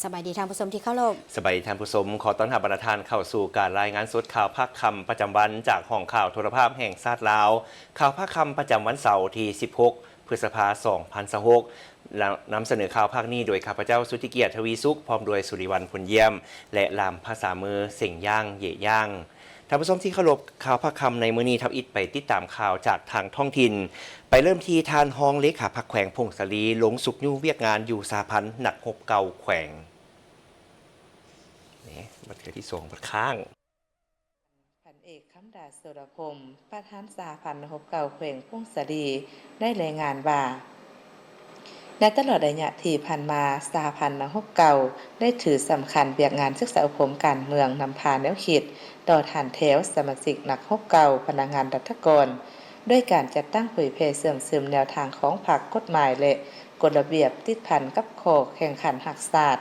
ສະບາຍດີທ່ານຜູ້ຊົມທີ່ເຄົາລົບ. ສະບາຍດີທ່ານຜູ້ຊົມ, ຂໍຕ້ອນຮັບບັນດາທ່ານເຂົ້າສູ່ການລາຍງານສົດຂ່າວພາກຄ່ຳປະຈຳວັນ ຈາກຫ້ອງຂ່າວໂທລະພາບແຫ່ງຊາດລາວ. ຂ່າວພາກຄ່ຳປະຈຳວັນເສົາທີ ສິບຫົກ ພຶດສະພາ ສອງພັນຊາວຫົກ ນຳສະເໜີຂ່າວພາກນີ້ໂດຍຂ້າພະເຈົ້າ ສຸດທິກຽດ ທະວີສຸກ ພ້ອມດ້ວຍ ສຸລິວັນ ພົນຢ້ຽມ ແລະ ລ່າມພາສາມື ເສັງຢ່າງ ເຢຍຢ່າງ. ທ່ານຜູ້ຊົມທີ່ເຄົາລົບ, ຂ່າວພາກຄ່ຳໃນມື້ນີ້ ທຳອິດໄປຕິດຕາມຂ່າວຈາກທາງທ້ອງຖິ່ນ. ໄປເລີ່ມທີ່ທ່ານຮອງເລຂາພັກແຂວງຜົ້ງສາລີ ລົງຊຸກຍູ້ວຽກງານຢູ່ສະຫະພັນນັກຮົບເກົ່າແຂວງ. ແໝ ບັດເທື່ອທີສອງ ບັດຄ້າງ. ພັນເອກ ຄຳດາ ໂສລະພົມ ປະທານສະຫະພັນນັກຮົບເກົ່າແຂວງຜົ້ງສາລີ ໄດ້ລາຍງານວ່າ ໃນຕະຫຼອດໄລຍະທີ່ຜ່ານມາ, ສະຫະພັນນັກຮົບເກົ່າໄດ້ຖືສຳຄັນວຽກງານສຶກສາອົບຮົມການເມືອງ, ນຳພາແນວຄິດຕໍ່ຖານແຖວສະມາຊິກນັກຮົບເກົ່າ, ພະນັກງານລັດຖະກອນ, ດ້ວຍການຈັດຕັ້ງເຜີຍແຜ່ເຊື່ອມຊຶມແນວທາງຂອງພັກ, ກົດໝາຍ ແລະ ກົດລະບຽບ ຕິດພັນກັບຂໍ້ແຂ່ງຂັນຮັກຊາດ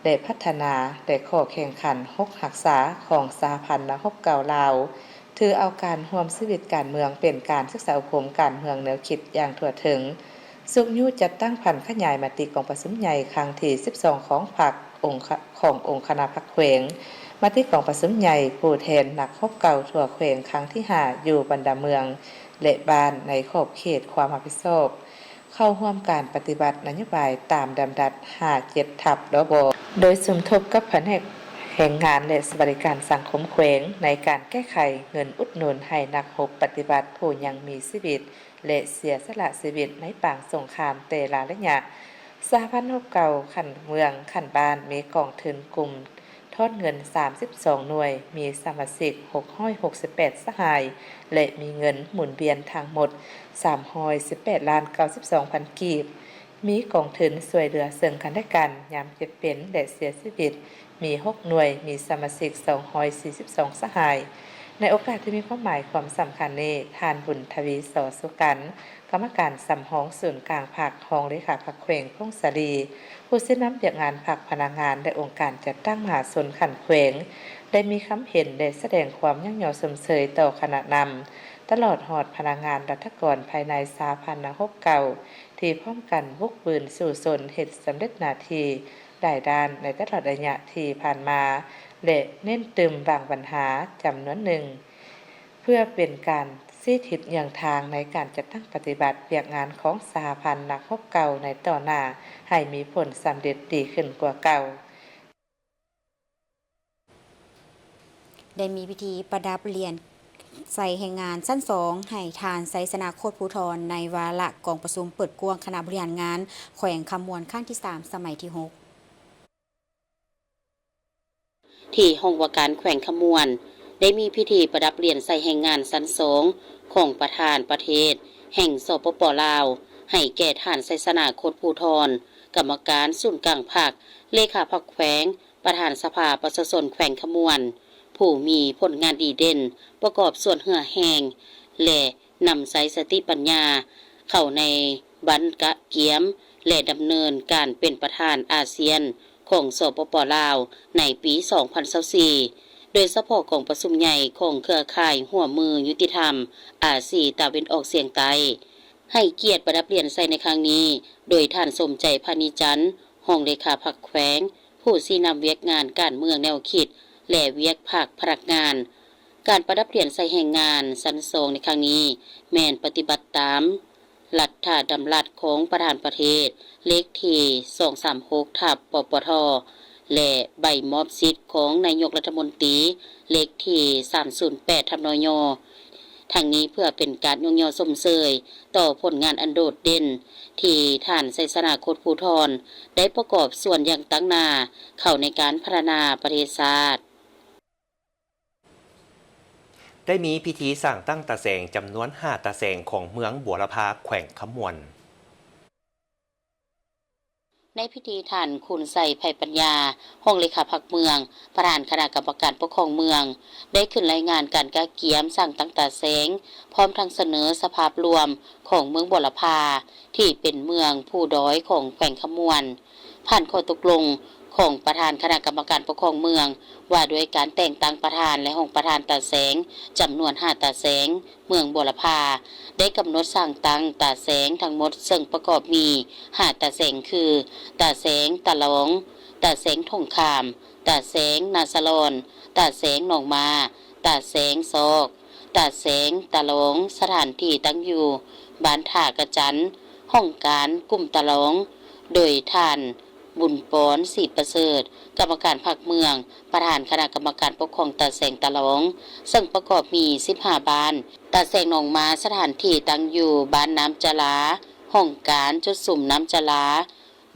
ແລະ ພັດທະນາ ແລະ ຂໍ້ແຂ່ງຂັນຫົກຮັກສາຂອງສະຫະພັນນັກຮົບເກົ່າລາວ, ຖືເອົາການຮ່ວມຊີວິດການເມືອງເປັນການສຶກສາອົບຮົມການເມືອງແນວຄິດຢ່າງທົ່ວເຖິງ, ຊຸກຍູ້ຈັດຕັ້ງຜັນຂະຫຍາຍມະຕິກອງປະຊຸມໃຫຍ່ຄັ້ງທີສິບສອງຂອງພັກ, ອົງຄະ ຂອງອົງຄະນະພັກແຂວງ, ມະຕິກອງປະຊຸມໃຫຍ່ຜູ້ແທນນັກຮົບເກົ່າທົ່ວແຂວງຄັ້ງທີຫ້າ ຢູ່ບັນດາເມືອງ ແລະ ບ້ານໃນຂອບເຂດຄວາມຮັບຜິດຊອບ. ເຂົ້າຮ່ວມການປະຕິບັດນະໂຍບາຍຕາມດຳລັດຫ້າເຈັດທັບ ດບ ໂດຍສົມທົບກັບພະແນກແຮງງານ ແລະ ສະຫວັດດີການສັງຄົມແຂວງ ໃນການແກ້ໄຂເງິນອຸດໜູນໃຫ້ນັກຮົບປະຕິວັດຜູ້ຍັງມີຊີວິດ ແລະ ເສຍສະຫຼະຊີວິດໃນປາງສົງຄາມແຕ່ລະໄລຍະ. ສະຫະພັນຮົບເກົ່າຂັ້ນເມືອງ, ຂັ້ນບ້ານ ມີກອງທຶນກຸ່ມ ທອນເງິນສາມສິບສອງໜ່ວຍ, ມີສະມາຊິກຫົກຮ້ອຍຫົກສິບແປດສະຫາຍ ແລະ ມີເງິນໝູນວຽນທັງໝົດສາມຮ້ອຍສິບແປດລ້ານເກົ້າສິບສອງພັນກີບ. ມີກອງທຶນຊ່ວຍເຫຼືອເຊິ່ງກັນແລະກັນຍາມເຈັບເປັນ ແລະ ເສຍຊີວິດ ມີຫົກໜ່ວຍ, ມີສະມາຊິກສອງຮ້ອຍສີ່ສິບສອງສະຫາຍ. ໃນໂອກາດທີ່ມີຄວາມໝາຍຄວາມສຳຄັນນີ້, ທ່ານ ບຸນທະວີ ສໍສຸກັນ ກຳມະການສຳຮອງສູນກາງພັກ, ຮອງເລຂາພັກແຂວງຜົ້ງສາລີ, ຜູ້ຊີ້ນຳວຽກງານພັກ, ພະນັກງານ ແລະ ອົງການຈັດຕັ້ງມະຫາຊົນຂັ້ນແຂວງ ໄດ້ມີຄຳເຫັນ ແລະ ສະແດງຄວາມຍ້ອງຍໍຊົມເຊີຍຕໍ່ຄະນະນຳ, ຕະຫຼອດຮອດພະນັກງານລັດຖະກອນພາຍໃນສະຫະພັນນັກຮົບເກົ່າ ທີ່ພ້ອມກັນບຸກບືນສູ້ຊົນເຮັດສຳເລັດໜ້າທີ່ຫຼາຍດ້ານໃນຕະຫຼອດໄລຍະທີ່ຜ່ານມາ ແລະ ເນັ້ນຕື່ມບາງບັນຫາຈຳນວນໜຶ່ງ ເພື່ອເປັນການຊີ້ທິດເຍືອງທາງໃນການຈັດຕັ້ງປະຕິບັດວຽກງານຂອງສະຫະພັນນັກຮົບເກົ່າໃນຕໍ່ໜ້າ ໃຫ້ມີຜົນສຳເລັດດີຂຶ້ນກວ່າເກົ່າ. ໄດ້ມີພິທີປະດັບຫຼຽນໄຊແຮງງານຊັ້ນສອງ ໃຫ້ທ່ານ ໄຊຊະນະ ໂຄດພູທອນ ໃນວາລະກອງປະຊຸມເປີດກວ້າງຄະນະບໍລິຫານງານແຂວງຄຳມ່ວນຄັ້ງທີສາມ ສະໄໝທີຫົກ. ທີ່ຫ້ອງວ່າການແຂວງຄຳມ່ວນ ໄດ້ມີພິທີປະດັບຫຼຽນໄຊແຮງງານຊັ້ນສອງ ຂອງປະທານປະເທດແຫ່ງ ສປປ ລາວ ໃຫ້ແກ່ທ່ານ ໄຊຊະນະ ໂຄດພູທອນ ກຳມະການສູນກາງພັກ, ເລຂາພັກແຂວງ, ປະທານສະພາປະຊາຊົນແຂວງຄຳມ່ວນ ຜູ້ມີຜົນງານດີເດັ່ນ ປະກອບສ່ວນເຫື່ອແຮງ ແລະ ນຳໃຊ້ສະຕິປັນຍາເຂົ້າໃນບັນກະກຽມ ແລະ ດຳເນີນການເປັນປະທານອາຊຽນຂອງ ສປປ ລາວ ໃນປີສອງພັນຊາວສີ່ ໂດຍສະເພາະກອງປະຊຸມໃຫຍ່ຂອງເຄືອຂ່າຍຮ່ວມມືຍຸຕິທຳອາຊີຕາເວັນອອກສຽງໃຕ້. ໃຫ້ກຽດປະດັບຫຼຽນໄຊໃນຄັ້ງນີ້ ໂດຍທ່ານ ສົມໃຈ ພານີຈັນ ຮອງເລຂາພັກແຂວງ, ຜູ້ຊີ້ນຳວຽກງານການເມືອງແນວຄິດ ແລະ ວຽກພັກພະນັກງານ. ການປະດັບຫຼຽນໄຊແຮງງານຊັ້ນສອງໃນຄັ້ງນີ້ ແມ່ນປະຕິບັດຕາມລັດຖະດຳລັດຂອງປະທານປະເທດ ເລກທີສອງສາມຫົກ ທັບ ປປທ ແລະ ໃບມອບສິດຂອງນາຍົກລັດຖະມົນຕີ ເລກທີສາມສູນແປດ ທັບ ນຍ. ທັງນີ້ເພື່ອເປັນການຍ້ອງຍໍຊົມເຊີຍຕໍ່ຜົນງານອັນໂດດເດັ່ນ ທີ່ທ່ານ ໄຊຊະນະ ໂຄດພູທອນ ໄດ້ປະກອບສ່ວນຢ່າງຕັ້ງໜ້າເຂົ້າໃນການພັດທະນາປະເທດຊາດ. ໄດ້ມີພິທີສ້າງຕັ້ງຕາແສງຈຳນວນຫ້າຕາແສງຂອງເມືອງບົວລະພາ ແຂວງຄຳມ່ວນ. ໃນພິທີ ທ່ານ ຄູນໄຊ ໄພປັນຍາ ຮອງເລຂາພັກເມືອງ, ປະທານຄະນະກຳມະການປົກຄອງເມືອງ ໄດ້ຂຶ້ນລາຍງານການກະກຽມສ້າງຕັ້ງຕາແສງ, ພ້ອມທັງສະເໜີສະພາບລວມຂອງເມືອງບົວລະພາ ທີ່ເປັນເມືອງພູດອຍຂອງແຂວງຄຳມ່ວນ. ຜ່ານຂໍ້ຕົກລົງຂອງປະທານຄະນະກຳມະການປົກຄອງເມືອງ ວ່າດ້ວຍການແຕ່ງຕັ້ງປະທານ ແລະ ຮອງປະທານຕາແສງ ຈຳນວນຫ້າຕາແສງ ເມືອງບົວລະພາ ໄດ້ກຳນົດສ້າງຕັ້ງຕາແສງທັງໝົດ ເຊິ່ງປະກອບມີຫ້າຕາແສງຄື ຕາແສງຕາຫຼອງ ຕາແສງ ທົ່ງຄາມ, ຕາແສງ ນາສະຫຼອນ, ຕາແສງ ໜອງມາ, ຕາແສງ ຊອກ, ຕາແສງ ຕາຫຼອງ, ສະຖານທີ່ຕັ້ງຢູ່ ບ້ານທ່າກະຈັນ, ຫ້ອງການກຸ່ມຕາຫຼອງ ໂດຍທ່ານ ບຸນປອນ ສີປະເສີດ, ກຳມະການພັກເມືອງ, ປະທານຄະນະກຳມະການປົກຄອງຕາແສງຕາຫຼອງ, ເຊິ່ງປະກອບມີສິບຫ້າບ້ານ. ຕາແສງໜອງມາ, ສະຖານທີ່ຕັ້ງຢູ່ບ້ານນ້ຳຈະລາ, ຫ້ອງການຈຸດສຸມນ້ຳຈະລາ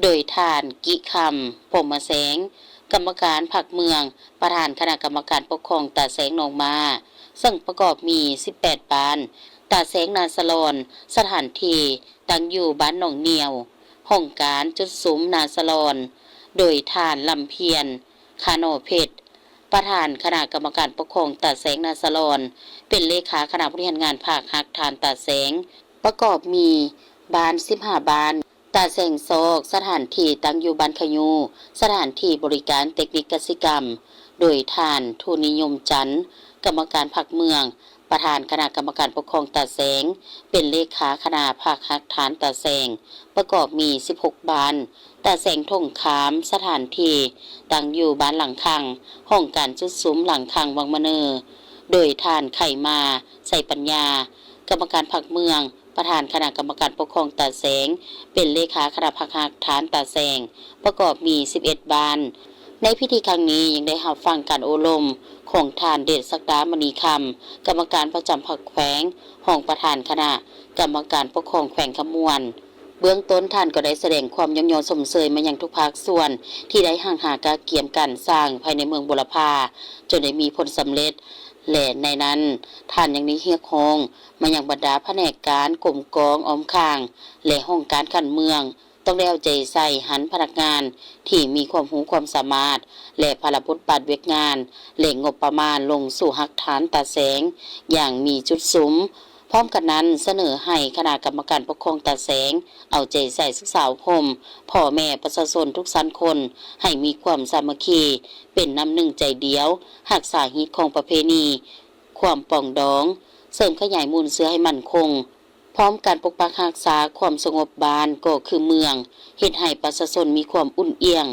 ໂດຍທ່ານ ກິຄຳ ພົມມະແສງ, ກຳມະການພັກເມືອງ, ປະທານຄະນະກຳມະການປົກຄອງຕາແສງໜອງມາ, ເຊິ່ງປະກອບມີສິບແປດບ້ານ. ຕາແສງນາສະຫຼອນ, ສະຖານທີ່ ຕັ້ງຢູ່ບ້ານໜອງໜຽວ, ຫ້ອງການຈຸດສຸມນາສະຫຼອນ ໂດຍທ່ານ ລຳພຽນ ຂາໜໍເພັດ, ປະທານຄະນະກຳມະການປົກຄອງຕາແສງນາສະຫຼອນ, ເປັນເລຂາຄະນະບໍລິຫານງານພັກຮາກຖານຕາແສງ, ປະກອບມີບ້ານສິບຫ້າບ້ານ. ຕາແສງຊອກ, ສະຖານທີ່ຕັ້ງຢູ່ບ້ານຂະຍູ, ສະຖານທີ່ບໍລິການເຕັກນິກກະສິກຳ ໂດຍທ່ານ ທູນິຍົມ ຈັນ, ກຳມະການພັກເມືອງ, ປະທານຄະນະກຳມະການປົກຄອງຕາແສງ, ເປັນເລຂາຄະນະພັກຮາກຖານຕາແສງ, ປະກອບມີສິບຫົກບ້ານ. ຕາແສງທົ່ງຄາມ, ສະຖານທີ່ຕັ້ງຢູ່ບ້ານຫຼັງຄັງ, ຫ້ອງການຈຸດສຸມຫຼັງຄັງວັງມະເນີ, ໂດຍທ່ານ ໄຂມາ ໄຊປັນຍາ, ກຳມະການພັກເມືອງ, ປະທານຄະນະກຳມະການປົກຄອງຕາແສງ, ເປັນເລຂາຄະນະພັກຮາກຖານຕາແສງ, ປະກອບມີສິບເອັດບ້ານ. ໃນພິທີຄັ້ງນີ້ຍັງໄດ້ຮັບຟັງການໂອ້ລົມຂອງທ່ານ ເດດສັກດາ ມະນີຄຳ, ກຳມະການປະຈຳພັກແຂວງ, ຮອງປະທານຄະນະກຳມະການປົກຄອງແຂວງຄຳມ່ວນ. ເບື້ອງຕົ້ນທ່ານກໍໄດ້ສະແດງຄວາມຍ້ອງຍໍຊົມເຊີຍມາຍັງທຸກພາກສ່ວນທີ່ໄດ້ຮັ່ງຫາກະກຽມການສ້າງພາຍໃນເມືອງບົວລະພາ ຈົນໄດ້ມີຜົນສຳເລັດ ແລະ ໃນນັ້ນທ່ານຍັງໄດ້ຮຽກຮ້ອງມາຍັງບັນດາພະແນກການ, ກົມກອງອ້ອມຂ້າງ ແລະ ຫ້ອງການຂັ້ນເມືອງ ຕ້ອງໄດ້ເອົາໃຈໃສ່ຫັນພະນັກງານທີ່ມີຄວາມຮູ້ຄວາມສາມາດ ແລະ ພາລະບົດບາດວຽກງານ ແລະ ງົບປະມານລົງສູ່ຮາກຖານຕາແສງຢ່າງມີຈຸດສຸມ. ພ້ອມກັນນັ້ນ, ສະເໜີໃຫ້ຄະນະກຳມະການປົກຄອງຕາແສງເອົາໃຈໃສ່ສຶກສາອົບຮົມພໍ່ແມ່ປະຊາຊົນທຸກຊັ້ນຄົນ ໃຫ້ມີຄວາມສາມັກຄີ, ເປັນນ້ຳໜຶ່ງໃຈດຽວ, ຮັກສາຮີດຄອງປະເພນີ, ຄວາມປອງດອງ, ເສີມຂະຫຍາຍມູນເຊື້ອໃຫ້ໝັ້ນຄົງ. ພ້ອມການປົກປັກຮັກສາຄວາມສະຫງົບບ້ານກໍຄືເມືອງ, ເຮັດໃຫ້ປະຊາຊົນມີຄວາມອຸ່ນອຽງ,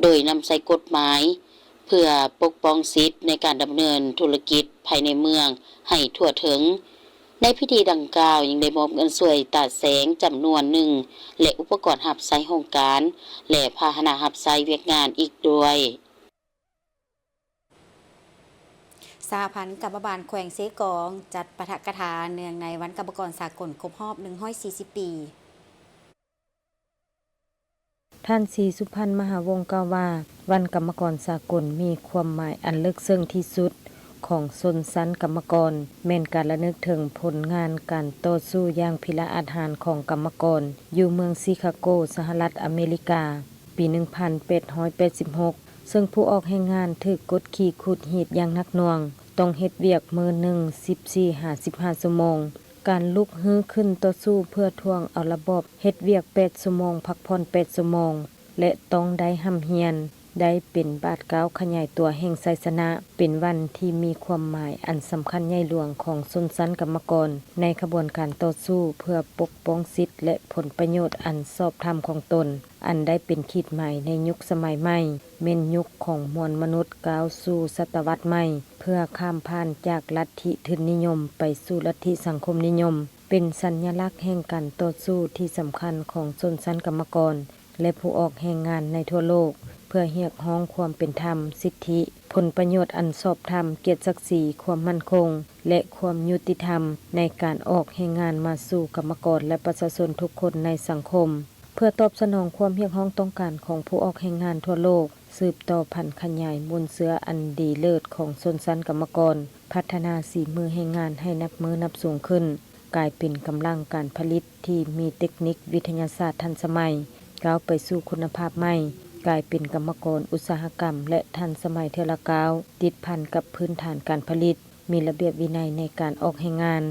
ໂດຍນຳໃຊ້ກົດໝາຍເພື່ອປົກປ້ອງສິດໃນການດຳເນີນທຸລະກິດພາຍໃນເມືອງໃຫ້ທົ່ວເຖິງ. ໃນພິທີດັ່ງກ່າວຍັງໄດ້ມອບເງິນຊ່ວຍຕາແສງຈຳນວນໜຶ່ງ ແລະ ອຸປະກອນຮັບໃຊ້ຫ້ອງການ ແລະ ພາຫະນະຮັບໃຊ້ວຽກງານອີກດ້ວຍ. ສະຫະພັນກຳມະບານແຂວງເຊກອງ ຈັດປາຖະກະຖາເນື່ອງໃນວັນກຳມະກອນສາກົນຄົບຮອບໜຶ່ງຮ້ອຍສີ່ສິບປີ. ທ່ານ ສີສຸພັນ ມະຫາວົງ ກ່າວວ່າ ວັນກຳມະກອນສາກົນມີຄວາມໝາຍອັນເລິກເຊິ່ງທີ່ສຸດຂອງຊົນຊັ້ນກຳມະກອນ, ແມ່ນການລະນຶກເຖິງຜົນງານການຕໍ່ສູ້ຢ່າງພິລະອາດຫານຂອງກຳມະກອນຢູ່ເມືອງຊີຄາໂກ ສະຫະລັດອາເມລິກາ ປີໜຶ່ງພັນແປດຮ້ອຍແປດສິບຫົກ ເຊິ່ງຜູ້ອອກແຮງງານຖືກກົດຂີ່ຂູດຮີດຢ່າງໜັກໜ່ວງ, ຕ້ອງເຮັດວຽກມື້ໜຶ່ງສິບສີ່ຫາສິບຫ້າຊົ່ວໂມງ. ການລຸກຮືຂຶ້ນຕໍ່ສູ້ເພື່ອຖ່ວງເອົາລະບອບເຮັດວຽກແປດຊົ່ວໂມງ, ພັກຜ່ອນແປດຊົ່ວໂມງ ແລະ ຕ້ອງໄດ້ຮ່ຳຮຽນ, ໄດ້ເປັນບາດກ້າວຂະຫຍາຍຕົວແຫ່ງໄຊຊະນະ, ເປັນວັນທີ່ມີຄວາມໝາຍອັນສຳຄັນໃຫຍ່ຫຼວງຂອງຊົນຊັ້ນກຳມະກອນ ໃນຂະບວນການຕໍ່ສູ້ເພື່ອປົກປ້ອງສິດ ແລະ ຜົນປະໂຫຍດອັນຊອບທຳຂອງຕົນ. ອັນໄດ້ເປັນຂີດໝາຍໃນຍຸກສະໄໝໃໝ່, ແມ່ນຍຸກຂອງມວນມະນຸດກ້າວສູ່ສະຕະວັດໃໝ່ ເພື່ອຂ້າມຜ່ານຈາກລັດທິທຶນນິຍົມໄປສູ່ລັດທິສັງຄົມນິຍົມ, ເປັນສັນຍະລັກແຫ່ງການຕໍ່ສູ້ທີ່ສຳຄັນຂອງຊົນຊັ້ນກຳມະກອນ ແລະ ຜູ້ອອກແຮງງານໃນທົ່ວໂລກ ເພື່ອຮຽກຮ້ອງຄວາມເປັນທຳ, ສິດທິ, ຜົນປະໂຫຍດອັນຊອບທຳ, ກຽດສັກສີ, ຄວາມໝັ້ນຄົງ ແລະ ຄວາມຍຸຕິທຳ ໃນການອອກແຮງງານມາສູ່ກຳມະກອນ ແລະ ປະຊາຊົນທຸກຄົນໃນສັງຄົມ. ເພື່ອຕອບສະໜອງຄວາມຮຽກຮ້ອງຕ້ອງການຂອງຜູ້ອອກແຮງງານທົ່ວໂລກ, ສືບຕໍ່ຜັນຂະຫຍາຍມູນເຊື້ອອັນດີເລີດຂອງຊົນຊັ້ນກຳມະກອນ, ພັດທະນາສີມືແຮງງານໃຫ້ນັບມື້ນັບສູງຂຶ້ນ, ກາຍເປັນກຳລັງການຜະລິດທີ່ມີເຕັກນິກວິທະຍາສາດທັນສະໄໝ, ກ້າວໄປສູ່ຄຸນນະພາບໃໝ່, ກາຍເປັນກຳມະກອນອຸດສາຫະກຳ ແລະ ທັນສະໄໝເທື່ອລະກ້າວ, ຕິດພັນກັບພື້ນຖານການຜະລິດ, ມີລະບຽບວິໄນໃນການອອກແຮງງານ,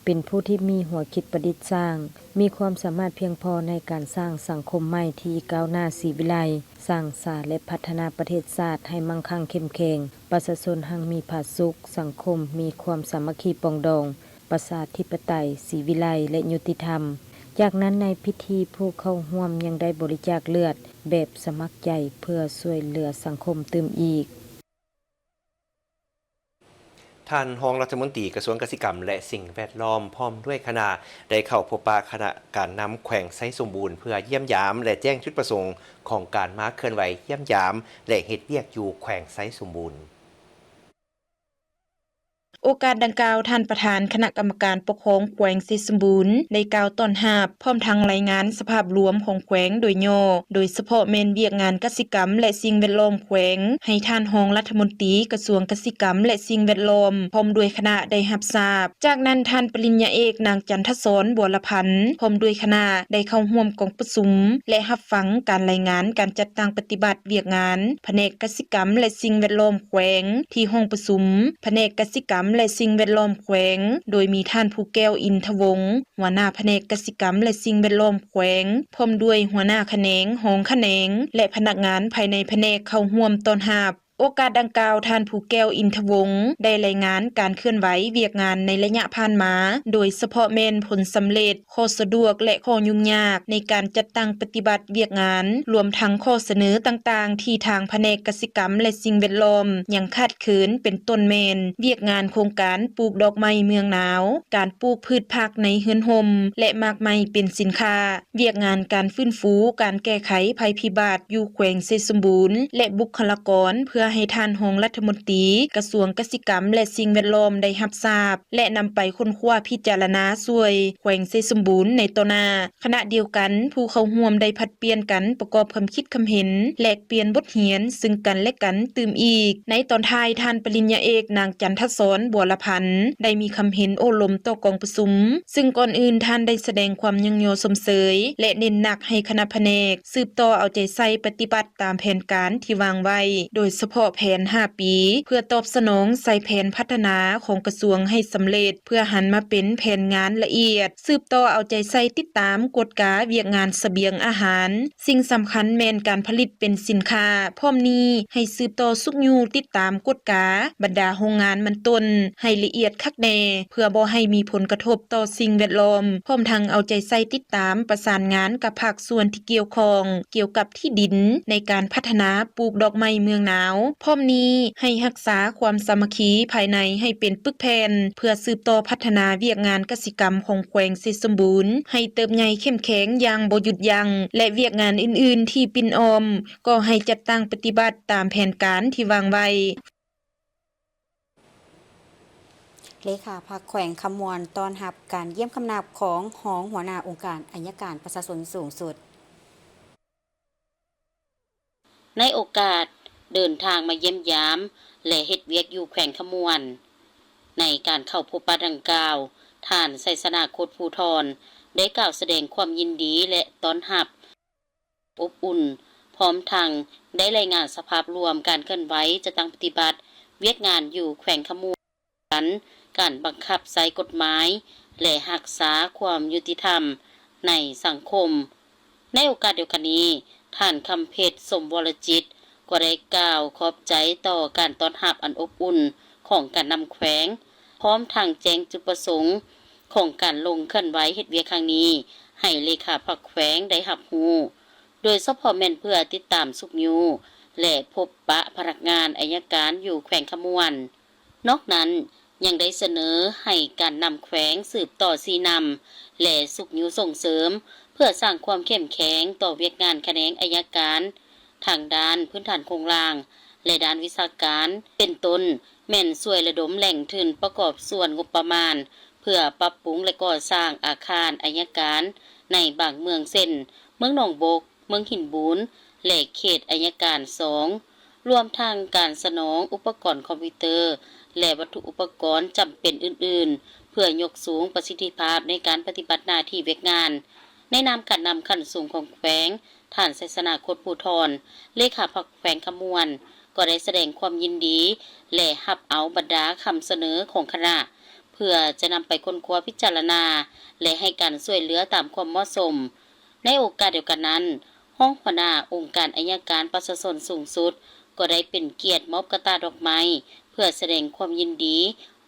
ເປັນຜູ້ທີ່ມີຫົວຄິດປະດິດສ້າງ, ມີຄວາມສາມາດພຽງພໍໃນການສ້າງສັງຄົມໃໝ່ທີ່ກ້າວໜ້າສີວິໄລ, ສ້າງສາ ແລະ ພັດທະນາປະເທດຊາດໃຫ້ໝັ້ງຄັ່ງເຂັ້ມແຂງ, ປະຊາຊົນຮັ່ງມີຜາສຸກ, ສັງຄົມມີຄວາມສາມັກຄີປອງດອງ, ປະຊາທິປະໄຕ, ສີວິໄລ ແລະ ຍຸຕິທຳ, ຈາກນັ້ນໃນພິທີ ຜູ້ເຂົ້າຮ່ວມຍັງໄດ້ບໍລິຈາກເລືອດແບບສະໝັກໃຈ ເພື່ອຊ່ວຍເຫຼືອສັງຄົມຕື່ມອີກ. ທ່ານຮອງລັດຖະມົນຕີກະຊວງກະສິກຳ ແລະ ສິ່ງແວດລ້ອມ ພ້ອມດ້ວຍຄະນະ ໄດ້ເຂົ້າພົບປະຄະນະການນຳແຂວງໄຊສົມບູນ ເພື່ອຢ້ຽມຢາມ ແລະ ແຈ້ງຈຸດປະສົງຂອງການມາເຄື່ອນໄຫວຢ້ຽມຢາມ ແລະ ເຮັດວຽກຢູ່ແຂວງໄຊສົມບູນ. ໂອກາດດັ່ງກ່າວ, ທ່ານປະທານຄະນະກຳມະການປົກຄອງແຂວງໄຊສົມບູນ ໄດ້ກ່າວຕ້ອນຮັບ ພ້ອມທັງລາຍງານສະພາບລວມຂອງແຂວງໂດຍຫຍໍ້, ໂດຍສະເພາະແມ່ນວຽກງານກະສິກຳ ແລະ ສິ່ງແວດລ້ອມແຂວງ ໃຫ້ທ່ານຮອງລັດຖະມົນຕີກະຊວງກະສິກຳ ແລະ ສິ່ງແວດລ້ອມ ພ້ອມດ້ວຍຄະນະໄດ້ຮັບຊາບ. ຈາກນັ້ນ, ທ່ານປະລິນຍາເອກ ນາງ ຈັນທະສອນ ບົວລະພັນ ພ້ອມດ້ວຍຄະນະ ໄດ້ເຂົ້າຮ່ວມກອງປະຊຸມ ແລະ ຮັບຟັງການລາຍງານການຈັດຕັ້ງປະຕິບັດວຽກງານພະແນກກະສິກຳ ແລະ ສິ່ງແວດລ້ອມແຂວງ ທີ່ຫ້ອງປະຊຸມພະແນກກະສິກຳ ແລະ ສິ່ງແວດລ້ອມແຂວງ, ໂດຍມີທ່ານ ພູແກ້ວ ອິນທະວົງ ຫົວໜ້າພະແນກກະສິກຳ ແລະ ສິ່ງແວດລ້ອມແຂວງ, ພ້ອມດ້ວຍຫົວໜ້າຂະແໜງ, ຮອງຂະແໜງ ແລະ ພະນັກງານພາຍໃນພະແນກເຂົ້າຮ່ວມຕ້ອນຮັບ. ໂອກາດດັ່ງກ່າວ, ທ່ານ ພູແກ້ວ ອິນທະວົງ ໄດ້ລາຍງານການເຄື່ອນໄຫວວຽກງານໃນໄລຍະຜ່ານມາ, ໂດຍສະເພາະແມ່ນຜົນສຳເລັດ, ຂໍ້ສະດວກ ແລະ ຂໍ້ຫຍຸ້ງຍາກໃນການຈັດຕັ້ງປະຕິບັດວຽກງານ, ລວມທັງຂໍ້ສະເໜີຕ່າງໆ ທີ່ທາງພະແນກກະສິກຳ ແລະ ສິ່ງແວດລ້ອມຍັງຂາດເຂີນ, ເປັນຕົ້ນແມ່ນວຽກງານໂຄງການປູກດອກໄມ້ເມືອງໜາວ, ການປູກພືດຜັກໃນເຮືອນຮົ່ມ ແລະ ໝາກໄມ້ເປັນສິນຄ້າ. ວຽກງານການຟື້ນຟູການແກ້ໄຂໄພພິບັດຢູ່ແຂວງໄຊສົມບູນ ແລະ ບຸກຄະລາກອນ ເພື່ອໃຫ້ທ່ານຮອງລັດຖະມົນຕີກະຊວງກະສິກຳ ແລະ ສິ່ງແວດລ້ອມໄດ້ຮັບຊາບ ແລະ ນຳໄປຄົ້ນຄວ້າພິຈາລະນາຊ່ວຍແຂວງໄຊສົມບູນໃນຕໍ່ໜ້າ. ຂະນະດຽວກັນ, ຜູ້ເຂົ້າຮ່ວມໄດ້ຜັດປ່ຽນກັນປະກອບຄຳຄິດຄຳເຫັນ, ແລກປ່ຽນບົດຮຽນຊຶ່ງກັນ ແລະ ກັນຕື່ມອີກ. ໃນຕອນທ້າຍ, ທ່ານປະລິນຍາເອກ ນາງ ຈັນທະສອນ ບົວລະພັນ ໄດ້ມີຄຳເຫັນໂອ້ລົມຕໍ່ກອງປະຊຸມ, ຊຶ່ງກ່ອນອື່ນທ່ານໄດ້ສະແດງຄວາມຍ້ອງຍໍຊົມເຊີຍ ແລະ ເນັ້ນໜັກໃຫ້ຄະນະພະແນກສືບຕໍ່ເອົາໃຈໃສ່ປະຕິບັດຕາມແຜນການທີ່ວາງໄວ້, ໂດຍສະເພາະແຜນຫ້າປີ ເພື່ອຕອບສະໜອງໃສ່ແຜນພັດທະນາຂອງກະຊວງໃຫ້ສຳເລັດ, ເພື່ອຫັນມາເປັນແຜນງານລະອຽດ, ສືບຕໍ່ເອົາໃຈໃສ່ຕິດຕາມກວດກາວຽກງານສະບຽງອາຫານ, ສິ່ງສຳຄັນແມ່ນການຜະລິດເປັນສິນຄ້າ. ພ້ອມນີ້ໃຫ້ສືບຕໍ່ຊຸກຍູ້ຕິດຕາມກວດກາບັນດາໂຮງງານມັນຕົ້ນໃຫ້ລະອຽດຄັກແນ່ ເພື່ອບໍ່ໃຫ້ມີຜົນກະທົບຕໍ່ສິ່ງແວດລ້ອມ, ພ້ອມທັງເອົາໃຈໃສ່ຕິດຕາມປະສານງານກັບພາກສ່ວນທີ່ກ່ຽວຂ້ອງ ກ່ຽວກັບທີ່ດິນໃນການພັດທະນາປູກດອກໄມ້ເມືອງໜາວ. ພ້ອມນີ້ໃຫ້ຮັກສາຄວາມສາມັກຄີພາຍໃນໃຫ້ເປັນປຶກແຜ່ນ ເພື່ອສືບຕໍ່ພັດທະນາວຽກງານກະສິກຳຂອງແຂວງໄຊສົມບູນໃຫ້ເຕີບໃຫຍ່ເຂັ້ມແຂງຢ່າງບໍ່ຢຸດຢັ້ງ ແລະ ວຽກງານອື່ນໆທີ່ປິ່ນອ້ອມ ກໍໃຫ້ຈັດຕັ້ງປະຕິບັດຕາມແຜນການທີ່ວາງໄວ້. ເລຂາພັກແຂວງຄຳມ່ວນຕ້ອນຮັບການຢ້ຽມຄຳນັບຂອງຮອງຫົວໜ້າອົງການໄອຍະການປະຊາຊົນສູງສຸດ. ໃນໂອກາດເດີນທາງມາຢ້ຽມຢາມ ແລະ ເຮັດວຽກຢູ່ແຂວງຄຳມ່ວນ, ໃນການເຂົ້າພົບປະດັ່ງກ່າວ, ທ່ານ ໄຊຊະນາ ໂຄດພູທອນ ໄດ້ກ່າວສະແດງຄວາມຍິນດີ ແລະ ຕ້ອນຮັບ ອົບອຸ່ນ, ພ້ອມທັງໄດ້ລາຍງານສະພາບລວມການເຄື່ອນໄຫວຈັດຕັ້ງປະຕິບັດວຽກງານຢູ່ແຂວງຄຳມ່ວນ, ການບັງຄັບໃຊ້ກົດໝາຍ ແລະ ຮັກສາຄວາມຍຸຕິທຳໃນສັງຄົມ. ໃນໂອກາດດຽວກັນນີ້, ທ່ານ ຄຳເພັດ ສົມວໍລະຈິດ ກໍໄດ້ກ່າວຂອບໃຈຕໍ່ການຕ້ອນຮັບອັນອົບອຸ່ນຂອງການນຳແຂວງ, ພ້ອມທັງແຈ້ງຈຸດປະສົງຂອງການລົງເຄື່ອນໄຫວເຮັດວຽກຄັ້ງນີ້ ໃຫ້ເລຂາພັກແຂວງໄດ້ຮັບຮູ້, ໂດຍສະເພາະແມ່ນເພື່ອຕິດຕາມຊຸກຍູ້ ແລະ ພົບປະພະນັກງານໄອຍະການຢູ່ແຂວງຄຳມ່ວນ. ນອກນັ້ນ, ຍັງໄດ້ສະເໜີໃຫ້ການນຳແຂວງສືບຕໍ່ຊີ້ນຳ ແລະ ຊຸກຍູ້ສົ່ງເສີມ ເພື່ອສ້າງຄວາມເຂັ້ມແຂງຕໍ່ວຽກງານຂະແໜງໄອຍະການ ທັງດ້ານພື້ນຖານໂຄງລ່າງ ແລະ ດ້ານວິຊາການ, ເປັນຕົ້ນແມ່ນຊ່ວຍລະດົມແຫຼ່ງທຶນປະກອບສ່ວນງົບປະມານ ເພື່ອປັບປຸງ ແລະ ກໍ່ສ້າງອາຄານໄອຍະການໃນບາງເມືອງ ເຊັ່ນ ເມືອງໜອງບົກ, ເມືອງຫີນບູນ ແລະ ເຂດໄອຍະການສອງ, ລວມທັງການສະໜອງອຸປະກອນຄອມພິວເຕີ ແລະ ວັດຖຸອຸປະກອນຈຳເປັນອື່ນໆ ເພື່ອຍົກສູງປະສິດທິພາບໃນການປະຕິບັດໜ້າທີ່ວຽກງານ. ໃນນາມການນຳຂັ້ນສູງຂອງແຂວງ, ທ່ານ ໄຊຊະນາ ໂຄດພູທອນ ເລຂາພັກແຂວງຄຳມ່ວນ ກໍໄດ້ສະແດງຄວາມຍິນດີ ແລະ ຮັບເອົາບັນດາຄຳສະເໜີຂອງຄະນະ ເພື່ອຈະນຳໄປຄົ້ນຄວ້າພິຈາລະນາ ແລະ ໃຫ້ການຊ່ວຍເຫຼືອຕາມຄວາມເໝາະສົມ. ໃນໂອກາດດຽວກັນນັ້ນ, ຮອງຫົວໜ້າອົງການໄອຍະການປະຊາຊົນສູງສຸດ ກໍໄດ້ເປັນກຽດມອບກະຕ່າດອກໄມ້ ເພື່ອສະແດງຄວາມຍິນດີ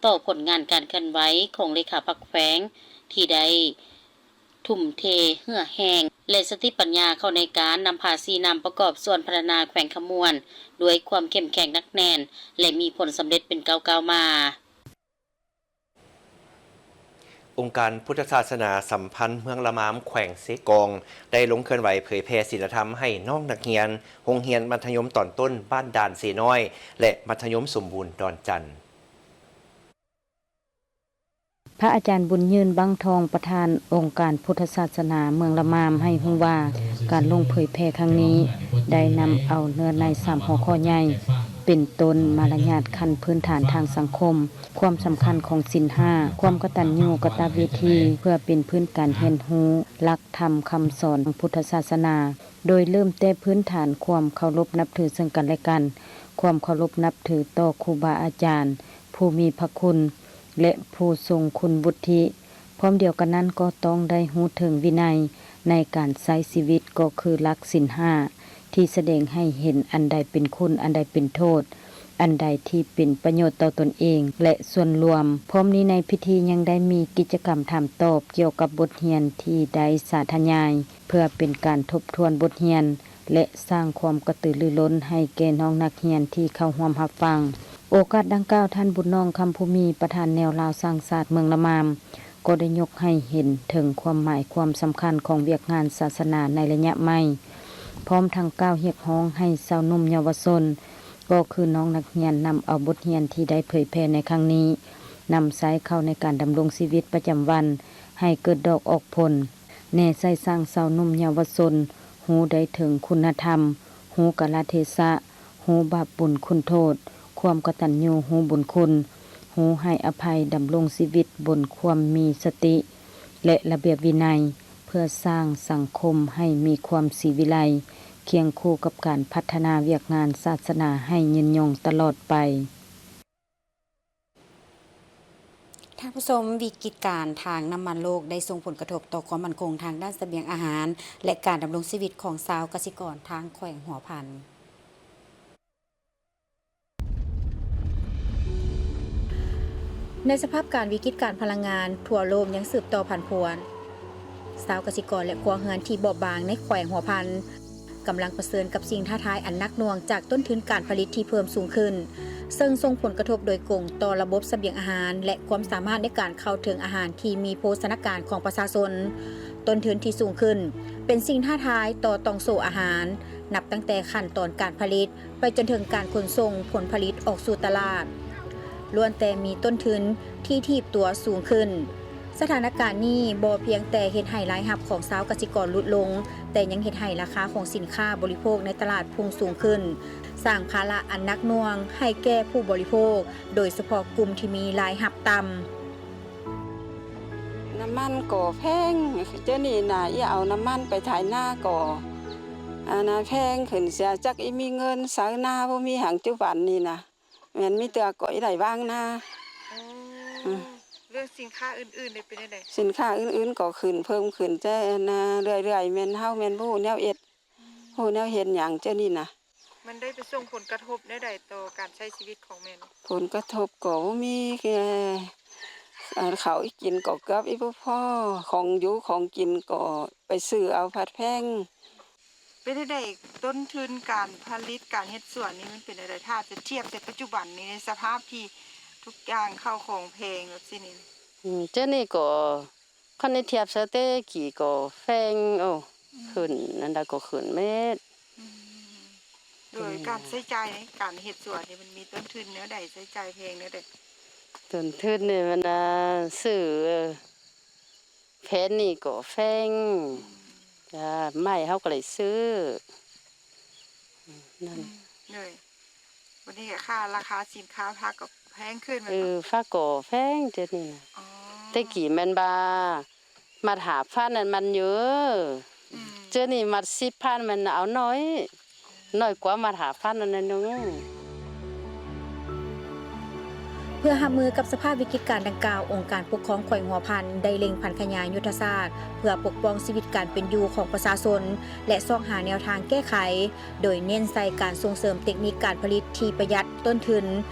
ຕໍ່ຜົນງານການເຄື່ອນໄຫວຂອງເລຂາພັກແຂວງ ທີ່ໄດ້ ທຸ່ມເທເຫື່ອແຮງ ແລະ ສະຕິປັນຍາເຂົ້າໃນການນຳພາຊີ້ນຳປະກອບສ່ວນພັດທະນາແຂວງຄຳມ່ວນ ດ້ວຍຄວາມເຂັ້ມແຂງໜັກແໜ້ນ ແລະ ມີຜົນສຳເລັດເປັນກ້າວໆມາ. ອົງການພຸດທະສາສະໜາສຳພັນເມືອງລະມາມ ແຂວງເຊກອງ ໄດ້ລົງເຄື່ອນໄຫວເຜີຍແຜ່ສີນລະທຳໃຫ້ນ້ອງນັກຮຽນໂຮງຮຽນມັດທະຍົມຕອນຕົ້ນບ້ານດ່ານເຊນ້ອຍ ແລະ ມັດທະຍົມສົມບູນດອນຈັນ. ພະອາຈານບຸນຍືນ ບັງທອງ ປະທານອົງການພຸດທະສາສະໜາເມືອງລະມາມ ໃຫ້ຮູ້ວ່າ ການລົງເຜີຍແຜ່ຄັ້ງນີ້ ໄດ້ນຳເອົາເນື້ອໃນສາມຫົວຂໍ້ໃຫຍ່ ເປັນຕົ້ນ ມາລະຍາດຂັ້ນພື້ນຖານທາງສັງຄົມ, ຄວາມສຳຄັນຂອງສິນຫ້າ, ຄວາມກະຕັນຍູກະຕະເວທີ ເພື່ອເປັນພື້ນການຮຽນຮູ້ຫຼັກທຳຄຳສອນທາງພຸດທະສາສະໜາ, ໂດຍເລີ່ມແຕ່ພື້ນຖານຄວາມເຄົາລົບນັບຖືເຊິ່ງກັນແລະກັນ, ຄວາມເຄົາລົບນັບຖືຕໍ່ຄູບາອາຈານ ຜູ້ມີພະຄຸນ ແລະ ຜູ້ຊົງຄຸນວຸດທິ. ພ້ອມດຽວກັນນັ້ນກໍຕ້ອງໄດ້ຮູ້ເຖິງວິໄນໃນການໃຊ້ຊີວິດ ກໍຄືຫຼັກສິນຫ້າ ທີ່ສະແດງໃຫ້ເຫັນອັນໃດເປັນຄຸນ, ອັນໃດເປັນໂທດ, ອັນໃດທີ່ເປັນປະໂຫຍດຕໍ່ຕົນເອງ ແລະ ສ່ວນລວມ. ພ້ອມນີ້ໃນພິທີຍັງໄດ້ມີກິດຈະກຳຖາມຕອບກ່ຽວກັບບົດຮຽນທີ່ໄດ້ສາທະຍາຍ ເພື່ອເປັນການທົບທວນບົດຮຽນ ແລະ ສ້າງຄວາມກະຕືລືລົ້ນໃຫ້ແກ່ນ້ອງນັກຮຽນທີ່ເຂົ້າຮ່ວມຮັບຟັງ. ໂອກາດດັ່ງກ່າວ, ທ່ານ ບຸນນອງ ຄຳພູມີ ປະທານແນວລາວສ້າງຊາດເມືອງລະມາມ ກໍໄດ້ຍົກໃຫ້ເຫັນເຖິງຄວາມໝາຍຄວາມສຳຄັນຂອງວຽກງານສາສະໜາໃນໄລຍະໃໝ່, ພ້ອມທັງກ່າວຮຽກຮ້ອງໃຫ້ຊາວໜຸ່ມເຍົາວະຊົນ ກໍຄືນ້ອງນັກຮຽນ ນຳເອົາບົດຮຽນທີ່ໄດ້ເຜີຍແຜ່ໃນຄັ້ງນີ້ ນຳໃຊ້ເຂົ້າໃນການດຳລົງຊີວິດປະຈຳວັນໃຫ້ເກີດດອກອອກຜົນ. ແນໃສ່ສ້າງຊາວໜຸ່ມເຍົາວະຊົນ ຮູ້ໄດ້ເຖິງຄຸນນະທຳ, ຮູ້ກາລະເທສະ, ຮູ້ບາບບຸນຄຸນໂທດ, ຄວາມກະຕັນຍູຮູ້ບຸນຄຸນ, ຮູ້ໃຫ້ອະໄພ, ດຳລົງຊີວິດບົນຄວາມມີສະຕິ ແລະ ລະບຽບວິໄນ ເພື່ອສ້າງສັງຄົມໃຫ້ມີຄວາມສີວິໄລ ຄຽງຄູ່ກັບການພັດທະນາວຽກງານສາສະໜາໃຫ້ຍືນຍົງຕະຫຼອດໄປ. ທ່ານຜູ້ຊົມ, ວິກິດການທາງນ້ຳມັນໂລກໄດ້ສົ່ງຜົນກະທົບຕໍ່ຄວາມໝັ້ນຄົງທາງດ້ານສະບຽງອາຫານ ແລະ ການດຳລົງຊີວິດຂອງຊາວກະສິກອນທາງແຂວງຫົວພັນ. ໃນສະພາບການວິກິດການພະລັງງານທົ່ວໂລກຍັງສືບຕໍ່ຜັນຜວນ, ຊາວກະສິກອນ ແລະ ຄົວເຮືອນທີ່ບອບບາງໃນແຂວງຫົວພັນ ກຳລັງປະເຊີນກັບສິ່ງທ້າທາຍອັນໜັກໜ່ວງຈາກຕົ້ນທຶນການຜະລິດທີ່ເພີ່ມສູງຂຶ້ນ, ເຊິ່ງສົ່ງຜົນກະທົບໂດຍກົງຕໍ່ລະບົບສະບຽງອາຫານ ແລະ ຄວາມສາມາດໃນການເຂົ້າເຖິງອາຫານທີ່ມີໂພຊະນາການຂອງປະຊາຊົນ. ຕົ້ນທຶນທີ່ສູງຂຶ້ນ ເປັນສິ່ງທ້າທາຍຕໍ່ຕ່ອງໂສ້ອາຫານ, ນັບຕັ້ງແຕ່ຂັ້ນຕອນການຜະລິດ ໄປຈົນເຖິງການຂົນສົ່ງຜົນຜະລິດອອກສູ່ຕະຫຼາດ, ລ້ວນແຕ່ມີຕົ້ນທຶນທີ່ຖີບຕົວສູງຂຶ້ນ. ສະຖານະການນີ້ບໍ່ພຽງແຕ່ເຮັດໃຫ້ລາຍຮັບຂອງຊາວກະສິກອນຫຼຸດລົງ, ແຕ່ຍັງເຮັດໃຫ້ລາຄາຂອງສິນຄ້າບໍລິໂພກໃນຕະຫຼາດພຸ່ງສູງຂຶ້ນ, ສ້າງພາລະອັນໜັກໜ່ວງໃຫ້ແກ່ຜູ້ບໍລິໂພກ, ໂດຍສະເພາະກຸ່ມທີ່ມີລາຍຮັບຕ່ຳ. ນ້ຳມັນກໍແພງ, ເຈົ້ານີ້ນະ ອີເອົານ້ຳມັນໄປໄຖນາກໍ ອັນນະ ແພງຂຶ້ນເສຍ, ຈັກອີມີເງິນໃຊ້ນາບໍ່ມີຫຍັງ ຈຸບັນນີ້ນະ. ແມ່ນມີແຕ່ກໍອີໄດ້ວາງນາ. ອໍ ອືມ ແລ້ວສິນຄ້າອື່ນໆນີ້ເປັນຈັ່ງໃດ? ສິນຄ້າອື່ນໆກໍຂຶ້ນ ເພີ່ມຂຶ້ນແຕ່ນະ ເລື້ອຍໆ ແມ່ນເຮົາແມ່ນບໍ່ຮູ້ແນວເຮັດ ອືມ ບໍ່ຮູ້ແນວເຮັດຫຍັງເຈົ້ານີ້ນະ. ມັນໄດ້ໄປສົ່ງຜົນກະທົບແນວໃດຕໍ່ການໃຊ້ຊີວິດຂອງແມ່ນີ້? ຜົນກະທົບກໍບໍ່ມີ ແຕ່ ອັນ ເຂົ້າອີ່ກິນກໍເກືອບອີ່ບໍ່ພໍ, ຂອງຢູ່ຂອງກິນກໍໄປຊື້ເອົາພັດແພງ. ເປັນຈັ່ງໃດ ຕົ້ນທຶນການຜະລິດ ການເຮັດສວນນີ້ມັນເປັນຈັ່ງໃດ ຖ້າຈະທຽບໃສ່ປັດຈຸບັນນີ້ ໃນສະພາບທີ່ທຸກຢ່າງເຂົ້າຂອງແພງແບບຊີ້ນີ້? ອືມ ເຈົ້ານີ້ກໍ ຄັນໄດ້ທຽບໃສ່ແຕ່ກີ້ກໍແພງ ໂອ້ ອືມ ຂຶ້ນ ອັນໃດກໍຂຶ້ນເໝິດ. ອືມ ໂດຍການໃຊ້ຈ່າຍໃນການເຮັດສວນນີ້ ມັນມີຕົ້ນທຶນແນວໃດ ໃຊ້ຈ່າຍແພງແນວໃດ? ຕົ້ນທຶນນີ້ມັນ ອ່າ ຊື້ ແຜ່ນນີ້ກໍແພງ ອືມ ຈ້າ ໄມ້ເຮົາກໍໄດ້ຊື້ ອືມ ນັ້ນ ອືມ ໂດຍ ບັດນີ້ກໍຄ່າ ລາຄາສິນຄ້າຜັກກໍແພງຂຶ້ນແມ່ນບໍ່? ເອີ ຜັກກໍແພງ ດຽວນີ້ນະ ອໍ ແຕ່ກີ້ແມ່ນວ່າມັດຫ້າພັນນັ້ນມັນເຢີ ອືມ ດຽວນີ້ມັດສິບພັນມັນເອົາໜ້ອຍ ໜ້ອຍກວ່າມັດຫ້າພັນນັ້ນໜ້ອຍໜຶ່ງ. ເພື່ອຮັບມືກັບສະພາບວິກິດການດັ່ງກ່າວ, ອົງການປົກຄອງແຂວງຫົວພັນໄດ້ເລັ່ງຜັນຂະຫຍາຍຍຸດທະສາດ ເພື່ອປົກປ້ອງຊີວິດການເປັນຢູ່ຂອງປະຊາຊົນ ແລະ ຊອກຫາແນວທາງແກ້ໄຂ, ໂດຍເນັ້ນໃສ່ການສົ່ງເສີມເຕັກນິກການຜະລິດທີ່ປະຢັດຕົ້ນທຶນ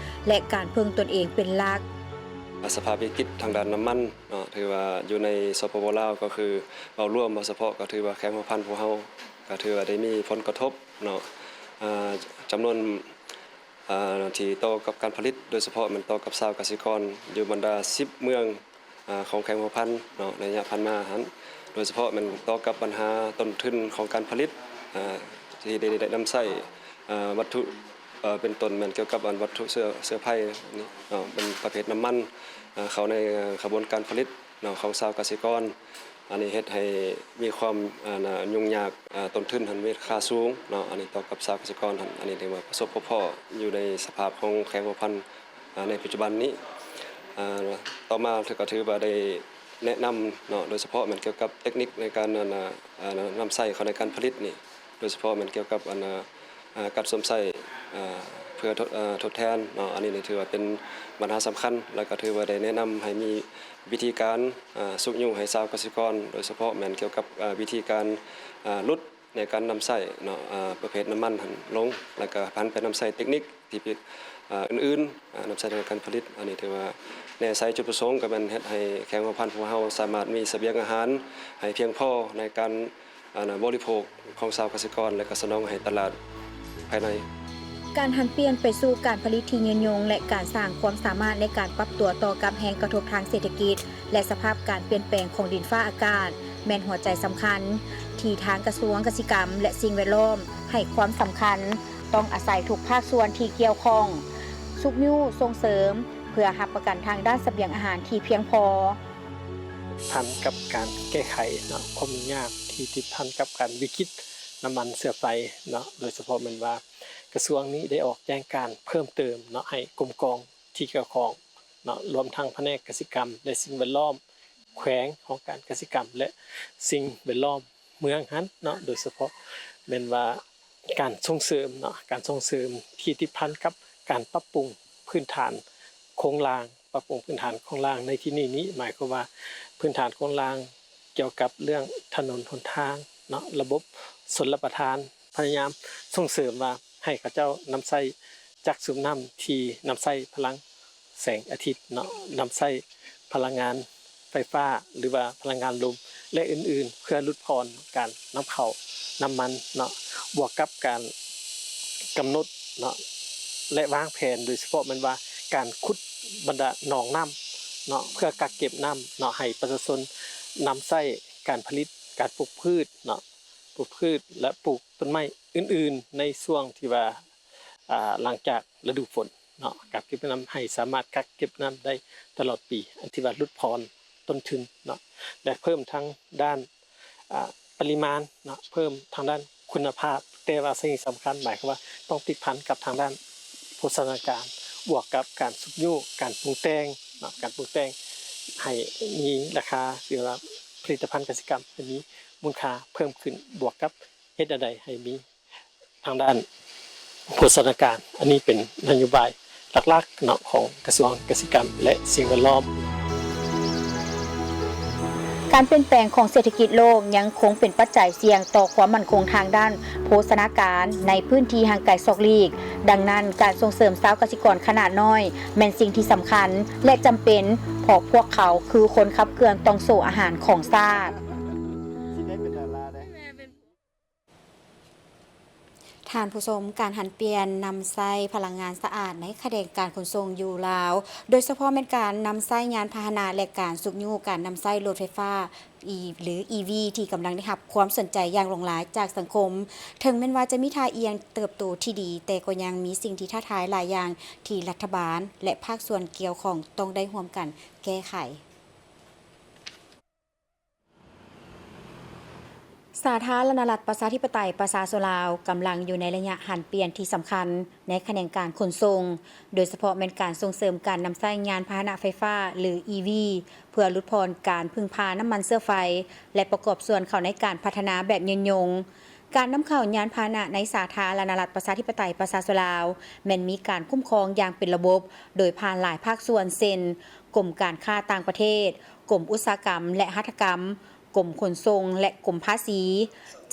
ແລະ ການເພິ່ງຕົນເອງເປັນຫຼັກ. ສະພາບວິກິດທາງດ້ານນ້ຳມັນເນາະ ຖືວ່າຢູ່ໃນ ສປປ ລາວ ກໍຄືເວົ້າລວມ ເວົ້າສະເພາະ ກໍຖືວ່າແຂວງຫົວພັນພວກເຮົາ ກໍຖືວ່າໄດ້ມີຜົນກະທົບເນາະ ອາ ຈຳນວນ ອາ ທີ່ຕໍ່ກັບການຜະລິດ ໂດຍສະເພາະແມ່ນຕໍ່ກັບຊາວກະສິກອນ ຢູ່ບັນດາສິບເມືອງ ອາ ຂອງແຂວງຫົວພັນເນາະ ໃນໄລຍະຜ່ານມາຫັ້ນ ໂດຍສະເພາະແມ່ນຕໍ່ກັບບັນຫາຕົ້ນທຶນຂອງການຜະລິດ ອາ ທີ່ໄດ້ ໄດ້ນຳໃຊ້ ອາ ວັດຖຸ ເປັນຕົ້ນແມ່ນກ່ຽວກັບ ອັນ ວັດຖຸເຊື້ອ ເຊື້ອໄພນີ້ເນາະ ເປັນປະເພດນ້ຳມັນ ອາ ເຂົ້າໃນຂະບວນການຜະລິດເນາະ ຂອງຊາວກະສິກອນ. ອັນນີ້ເຮັດໃຫ້ມີຄວາມ ອາ ຫຍຸ້ງຍາກ ອາ ຕົ້ນທຶນຫັ້ນມີລາຄາສູງເນາະ ອັນນີ້ຕໍ່ກັບຊາວກະສິກອນຫັ້ນ ອັນນີ້ຖືວ່າປະສົບພົບພໍ້ຢູ່ໃນສະພາບຂອງແຂວງຫົວພັນ ອາ ໃນປັດຈຸບັນນີ້ ອາ ຕໍ່ມາກໍຖືວ່າໄດ້ແນະນຳເນາະ ໂດຍສະເພາະແມ່ນກ່ຽວກັບເຕັກນິກໃນການ ອັນ ອາ ນຳໃຊ້ເຂົ້າໃນການຜະລິດນີ້ ໂດຍສະເພາະແມ່ນກ່ຽວກັບ ອັນ ອາ ການສວມໃຊ້ ອາ ເພື່ອທົດ ອາ ທົດແທນເນາະ ອັນນີ້ນີ້ຖືວ່າເປັນບັນຫາສຳຄັນ ແລ້ວກໍຖືວ່າໄດ້ແນະນຳໃຫ້ມີວິທີການ ອາ ຊຸກຍູ້ໃຫ້ຊາວກະສິກອນ ໂດຍສະເພາະແມ່ນກ່ຽວກັບ ອາ ວິທີການ ອາ ຫຼຸດໃນການນຳໃຊ້ເນາະ ອາ ປະເພດນ້ຳມັນຫັ້ນລົງ ແລ້ວກໍຫັນໄປນຳໃຊ້ເຕັກນິກທີ່ ອາ ອື່ນໆ ອາ ນຳໃຊ້ໃນການຜະລິດ ອັນນີ້ຖືວ່າແນໃສ່ຈຸດປະສົງກໍແມ່ນເຮັດໃຫ້ແຂວງຫົວພັນພວກເຮົາສາມາດມີສະບຽງອາຫານໃຫ້ພຽງພໍໃນການ ອັນ ບໍລິໂພກຂອງຊາວກະສິກອນ ແລະ ກໍສະໜອງໃຫ້ຕະຫຼາດພາຍໃນ. ການຫັນປ່ຽນໄປສູ່ການຜະລິດທີ່ຍືນຍົງ ແລະ ການສ້າງຄວາມສາມາດໃນການປັບຕົວຕໍ່ກັບແຮງກະທົບທາງເສດຖະກິດ ແລະ ສະພາບການປ່ຽນແປງຂອງດິນຟ້າອາກາດ ແມ່ນຫົວໃຈສຳຄັນ ທີ່ທາງກະຊວງກະສິກຳ ແລະ ສິ່ງແວດລ້ອມໃຫ້ຄວາມສຳຄັນ, ຕ້ອງອາໄສທຸກພາກສ່ວນທີ່ກ່ຽວຂ້ອງ ຊຸກຍູ້ສົ່ງເສີມ ເພື່ອຮັບປະກັນທາງດ້ານສະບຽງອາຫານທີ່ພຽງພໍ. ພັນກັບການແກ້ໄຂເນາະ ຄວາມຫຍຸ້ງຍາກທີ່ຕິດພັນກັບການວິກິດນ້ຳມັນເຊື້ອໄຟເນາະ ໂດຍສະເພາະແມ່ນວ່າກະຊວງນີ້ໄດ້ອອກແຈ້ງການເພີ່ມເຕີມເນາະ ໃຫ້ກົມກອງທີ່ກ່ຽວຂ້ອງເນາະ ລວມທັງພະແນກກະສິກຳ ແລະ ສິ່ງແວດລ້ອມແຂວງ, ຫ້ອງການກະສິກຳ ແລະ ສິ່ງແວດລ້ອມເມືອງຫັ້ນເນາະ ໂດຍສະເພາະແມ່ນວ່າ ການສົ່ງເສີມເນາະ ການສົ່ງເສີມທີ່ຕິດພັນກັບການປັບປຸງພື້ນຖານໂຄງລ່າງ, ປັບປຸງພື້ນຖານໂຄງລ່າງໃນທີ່ນີ້ນີ້ ໝາຍຄວາມວ່າພື້ນຖານໂຄງລ່າງກ່ຽວກັບເລື່ອງຖະໜົນຫົນທາງເນາະ, ລະບົບຊົນລະປະທານ, ພະຍາຍາມສົ່ງເສີມວ່າໃຫ້ເຂົາເຈົ້ານຳໃຊ້ຈັກສູບນ້ຳທີ່ນຳໃຊ້ພະລັງ ແສງອາທິດເນາະ, ນຳໃຊ້ພະລັງງານໄຟຟ້າ ຫຼືວ່າພະລັງງານລົມ ແລະ ອື່ນໆ ເພື່ອຫຼຸດຜ່ອນການນຳເຂົ້ານ້ຳມັນເນາະ, ບວກກັບການກຳນົດເນາະ ແລະ ວາງແຜນ ໂດຍສະເພາະແມ່ນວ່າການຂຸດບັນດາໜອງນ້ຳເນາະ ເພື່ອກັກເກັບນ້ຳເນາະ ໃຫ້ປະຊາຊົນນຳໃຊ້ການຜະລິດ, ການປູກພືດເນາະ, ປູກພືດ ແລະ ປູກຕົ້ນໄມ້ອື່ນໆ ໃນຊ່ວງທີ່ວ່າ ອ່າ ຫຼັງຈາກລະດູຝົນເນາະ, ກັກເກັບນ້ຳໃຫ້ສາມາດກັກເກັບນ້ຳໄດ້ຕະຫຼອດປີ, ອັນທີ່ວ່າຫຼຸດຜ່ອນຕົ້ນທຶນເນາະ ແລະ ເພີ່ມທາງດ້ານ ອ່າ ປະລິມານເນາະ, ເພີ່ມທາງດ້ານຄຸນນະພາບ, ແຕ່ວ່າສິ່ງສຳຄັນ ໝາຍຄວາມວ່າຕ້ອງຕິດພັນກັບທາງດ້ານໂພຊະນາການ ບວກກັບການຊຸກຍູ້ການປຸງແຕ່ງເນາະ, ການປຸງແຕ່ງໃຫ້ມີລາຄາ ຫຼືວ່າຜະລິດຕະພັນກະສິກຳໃຫ້ມີມູນຄ່າເພີ່ມຂຶ້ນ ບວກກັບເຮັດແນວໃດໃຫ້ມີ ທາງດ້ານໂພຊະນາການ. ອັນນີ້ເປັນນະໂຍບາຍຫຼັກໆເນາະ ຂອງກະຊວງກະສິກຳ ແລະ ສິ່ງແວດລ້ອມ. ການປ່ຽນແປງຂອງເສດຖະກິດໂລກຍັງຄົງເປັນປັດໄຈສ່ຽງຕໍ່ຄວາມໝັ້ນຄົງທາງດ້ານໂພຊະນາການໃນພື້ນທີ່ຫ່າງໄກສອກຫຼີກ. ດັ່ງນັ້ນ, ການສົ່ງເສີມຊາວກະສິກອນຂະໜາດນ້ອຍແມ່ນສິ່ງທີ່ສຳຄັນ ແລະ ຈຳເປັນ, ເພາະພວກເຂົາຄືຄົນຂັບເຄື່ອນຕ່ອງໂສ້ອາຫານຂອງຊາດ. ທ່ານຜູ້ຊົມ, ການຫັນປ່ຽນນຳໃຊ້ພະລັງງານສະອາດໃນຂະແໜງການຂົນສົ່ງຢູ່ລາວ, ໂດຍສະເພາະແມ່ນການນຳໃຊ້ຍານພາຫະນະ ແລະ ການຊຸກຍູ້ການນຳໃຊ້ລົດໄຟຟ້າ ອີ ຫຼື ອີ ວີ ທີ່ກຳລັງໄດ້ຮັບຄວາມສົນໃຈຢ່າງຫຼວງຫຼາຍຈາກສັງຄົມ. ເຖິງແມ່ນວ່າຈະມີທ່າອ່ຽງເຕີບໂຕທີ່ດີ, ແຕ່ກໍຍັງມີສິ່ງທີ່ທ້າທາຍຫຼາຍຢ່າງທີ່ລັດຖະບານ ແລະ ພາກສ່ວນກ່ຽວຂ້ອງຕ້ອງໄດ້ຮ່ວມກັນແກ້ໄຂ. ສາທາລະນະລັດ ປະຊາທິປະໄຕ ປະຊາຊົນລາວ ກຳລັງຢູ່ໃນໄລຍະຫັນປ່ຽນທີ່ສຳຄັນໃນຂະແໜງການຂົນສົ່ງ, ໂດຍສະເພາະແມ່ນການສົ່ງເສີມການນຳໃຊ້ຍານພາຫະນະໄຟຟ້າ ຫຼື ອີ ວີ ເພື່ອຫຼຸດຜ່ອນການເພິ່ງພານ້ຳມັນເຊື້ອໄຟ ແລະ ປະກອບສ່ວນເຂົ້າໃນການພັດທະນາແບບຍືນຍົງ. ການນຳເຂົ້າຍານພາຫະນະໃນສາທາລະນະລັດ ປະຊາທິປະໄຕ ປະຊາຊົນລາວ ແມ່ນມີການຄຸ້ມຄອງຢ່າງເປັນລະບົບ ໂດຍຜ່ານຫຼາຍພາກສ່ວນ ເຊັ່ນ ກົມການຄ້າຕ່າງປະເທດ, ກົມອຸດສາຫະກຳ ແລະ ຫັດຖະກຳ, ກົມຂົນສົ່ງ ແລະ ກົມພາສີ.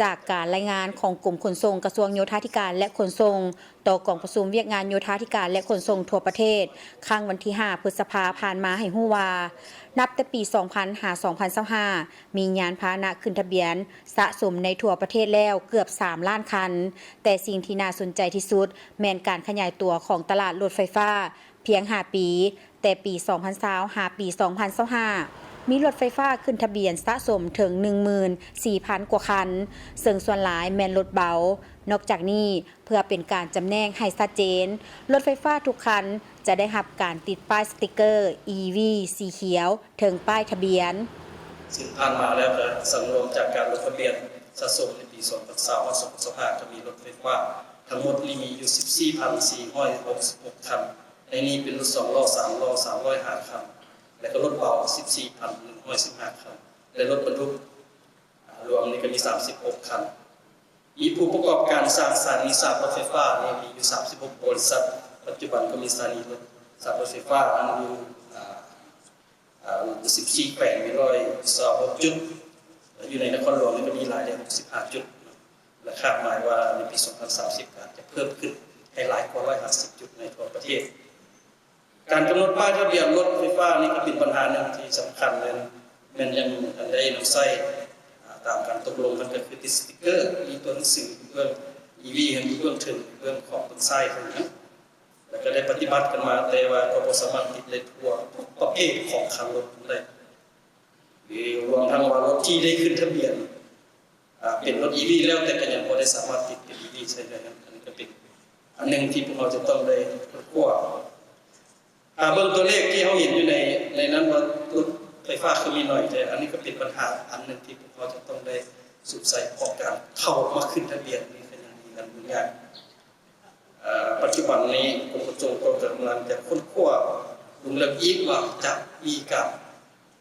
ຈາກການລາຍງານຂອງກົມຂົນສົ່ງ ກະຊວງໂຍທາທິການ ແລະ ຂົນສົ່ງ ຕໍ່ກອງປະຊຸມວຽກງານໂຍທາທິການ ແລະ ຂົນສົ່ງທົ່ວປະເທດ ຄັ້ງວັນທີຫ້າ ພຶດສະພາ ຜ່ານມາໃຫ້ຮູ້ວ່າ ນັບແຕ່ປີສອງພັນ ຫາ ສອງພັນຊາວຫ້າ ມີຍານພາຫະນະຂຶ້ນທະບຽນສະສົມໃນທົ່ວປະເທດແລ້ວເກືອບສາມລ້ານຄັນ, ແຕ່ສິ່ງທີ່ໜ້າສົນໃຈທີ່ສຸດແມ່ນການຂະຫຍາຍຕົວຂອງຕະຫຼາດລົດໄຟຟ້າພຽງຫ້າປີ, ແຕ່ປີສອງພັນຊາວ ຫາ ປີສອງພັນຊາວຫ້າ ມີລົດໄຟຟ້າຂຶ້ນທະບຽນສະສົມເຖິງໜຶ່ງໝື່ນສີ່ພັນກວ່າຄັນ, ເຊິ່ງສ່ວນຫຼາຍແມ່ນລົດເບົາ. ນອກຈາກນີ້, ເພື່ອເປັນການຈຳແນກໃຫ້ຊັດເຈນ, ລົດໄຟຟ້າທຸກຄັນຈະໄດ້ຮັບການຕິດປ້າຍສະຕິກເກີ ອີ ວີ ສີຂຽວເທິງປ້າຍທະບຽນ. ຊຶ່ງຜ່ານມາແລ້ວກໍສັງລວມຈາກການລົງທະບຽນສະສົມໃນປີສອງພັນຊາວ ຫາ ສອງພັນຊາວຫ້າ ກໍມີລົດໄຟຟ້າທັງໝົດນີ້ມີຢູ່ສິບສີ່ພັນສີ່ຮ້ອຍຫົກສິບຫົກຄັນ. ໃນນີ້ເປັນລົດສອງລໍ້ ສາມລໍ້ ສາມຮ້ອຍຫ້າຄັນ ແລະ ກໍລົດເບົາສິບສີ່ພັນໜຶ່ງຮ້ອຍສິບຫ້າຄັນ ແລະ ລົດບັນທຸກ ອາ ລວມນີ້ກໍມີສາມສິບຫົກຄັນ. ມີຜູ້ປະກອບການສ້າງສະຖານີສາກລົດໄຟຟ້ານີ້ມີຢູ່ສາມສິບຫົກບໍລິສັດ. ປັດຈຸບັນກໍມີສະຖານີສາກລົດໄຟຟ້າຢູ່ ອາ ອາ ສິບສີ່ແຂວງ ມີຮ້ອຍຊາວຫົກຈຸດ, ຢູ່ໃນນະຄອນຫຼວງນີ້ກໍມີຫຼາຍແລ້ວ ຫົກສິບຫ້າຈຸດ ແລະ ຄາດໝາຍວ່າໃນປີສອງພັນສາມສິບ ອາດຈະເພີ່ມຂຶ້ນໃຫ້ຫຼາຍກວ່າຮ້ອຍຫ້າສິບຈຸດໃນທົ່ວປະເທດ. ການກຳນົດປ້າຍທະບຽນລົດໄຟຟ້ານີ້ກໍເປັນບັນຫາໜຶ່ງທີ່ສຳຄັນ ແມ່ນ ແມ່ນຍັງໄດ້ນຳໃຊ້ ອາ ຕາມການຕົກລົງກັນ ກໍຄືຕິດສະຕິກເກີ ມີຕົວໜັງສືຢູ່ເບື້ອງ ອີ ວີ ຢູ່ເບື້ອງເທິງ ເບື້ອງຂອບເບື້ອງຊ້າຍເທົ່ານັ້ນ ແລ້ວກໍໄດ້ປະຕິບັດກັນມາ ແຕ່ວ່າກໍບໍ່ສາມາດຕິດໄດ້ທົ່ວທຸກປະເພດຂອງຄັນລົດໄດ້ ຫຼື ລວມທັງວ່າລົດທີ່ໄດ້ຂຶ້ນທະບຽນ ອາ ເປັນລົດ ອີ ວີ ແລ້ວ ແຕ່ກໍຍັງບໍ່ໄດ້ສາມາດຕິດເປັນ ອີ ວີ ໃຊ້ໄດ້ນັ້ນ ອັນນີ້ກໍເປັນອັນໜຶ່ງທີ່ພວກເຮົາຈະຕ້ອງໄດ້ຄົ້ນຄວ້າ. ຖ້າເບິ່ງຕົວເລກທີ່ເຮົາເຫັນຢູ່ໃນ ໃນນັ້ນວ່າລົດໄຟຟ້າຄືມີໜ້ອຍແທ້ ອັນນີ້ກໍເປັນບັນຫາອັນໜຶ່ງທີ່ພວກເຮົາຈະຕ້ອງໄດ້ສຸມໃສ່ ເພາະການເຂົ້າມາຂຶ້ນທະບຽນນີ້ກໍຍັງມີການຫຍຸ້ງຍາກ. ເອີ ປັດຈຸບັນນີ້ກົມຂົນສົ່ງກໍກຳລັງຈະຄົ້ນຄວ້າລົງເລິກອີກວ່າຈະມີການ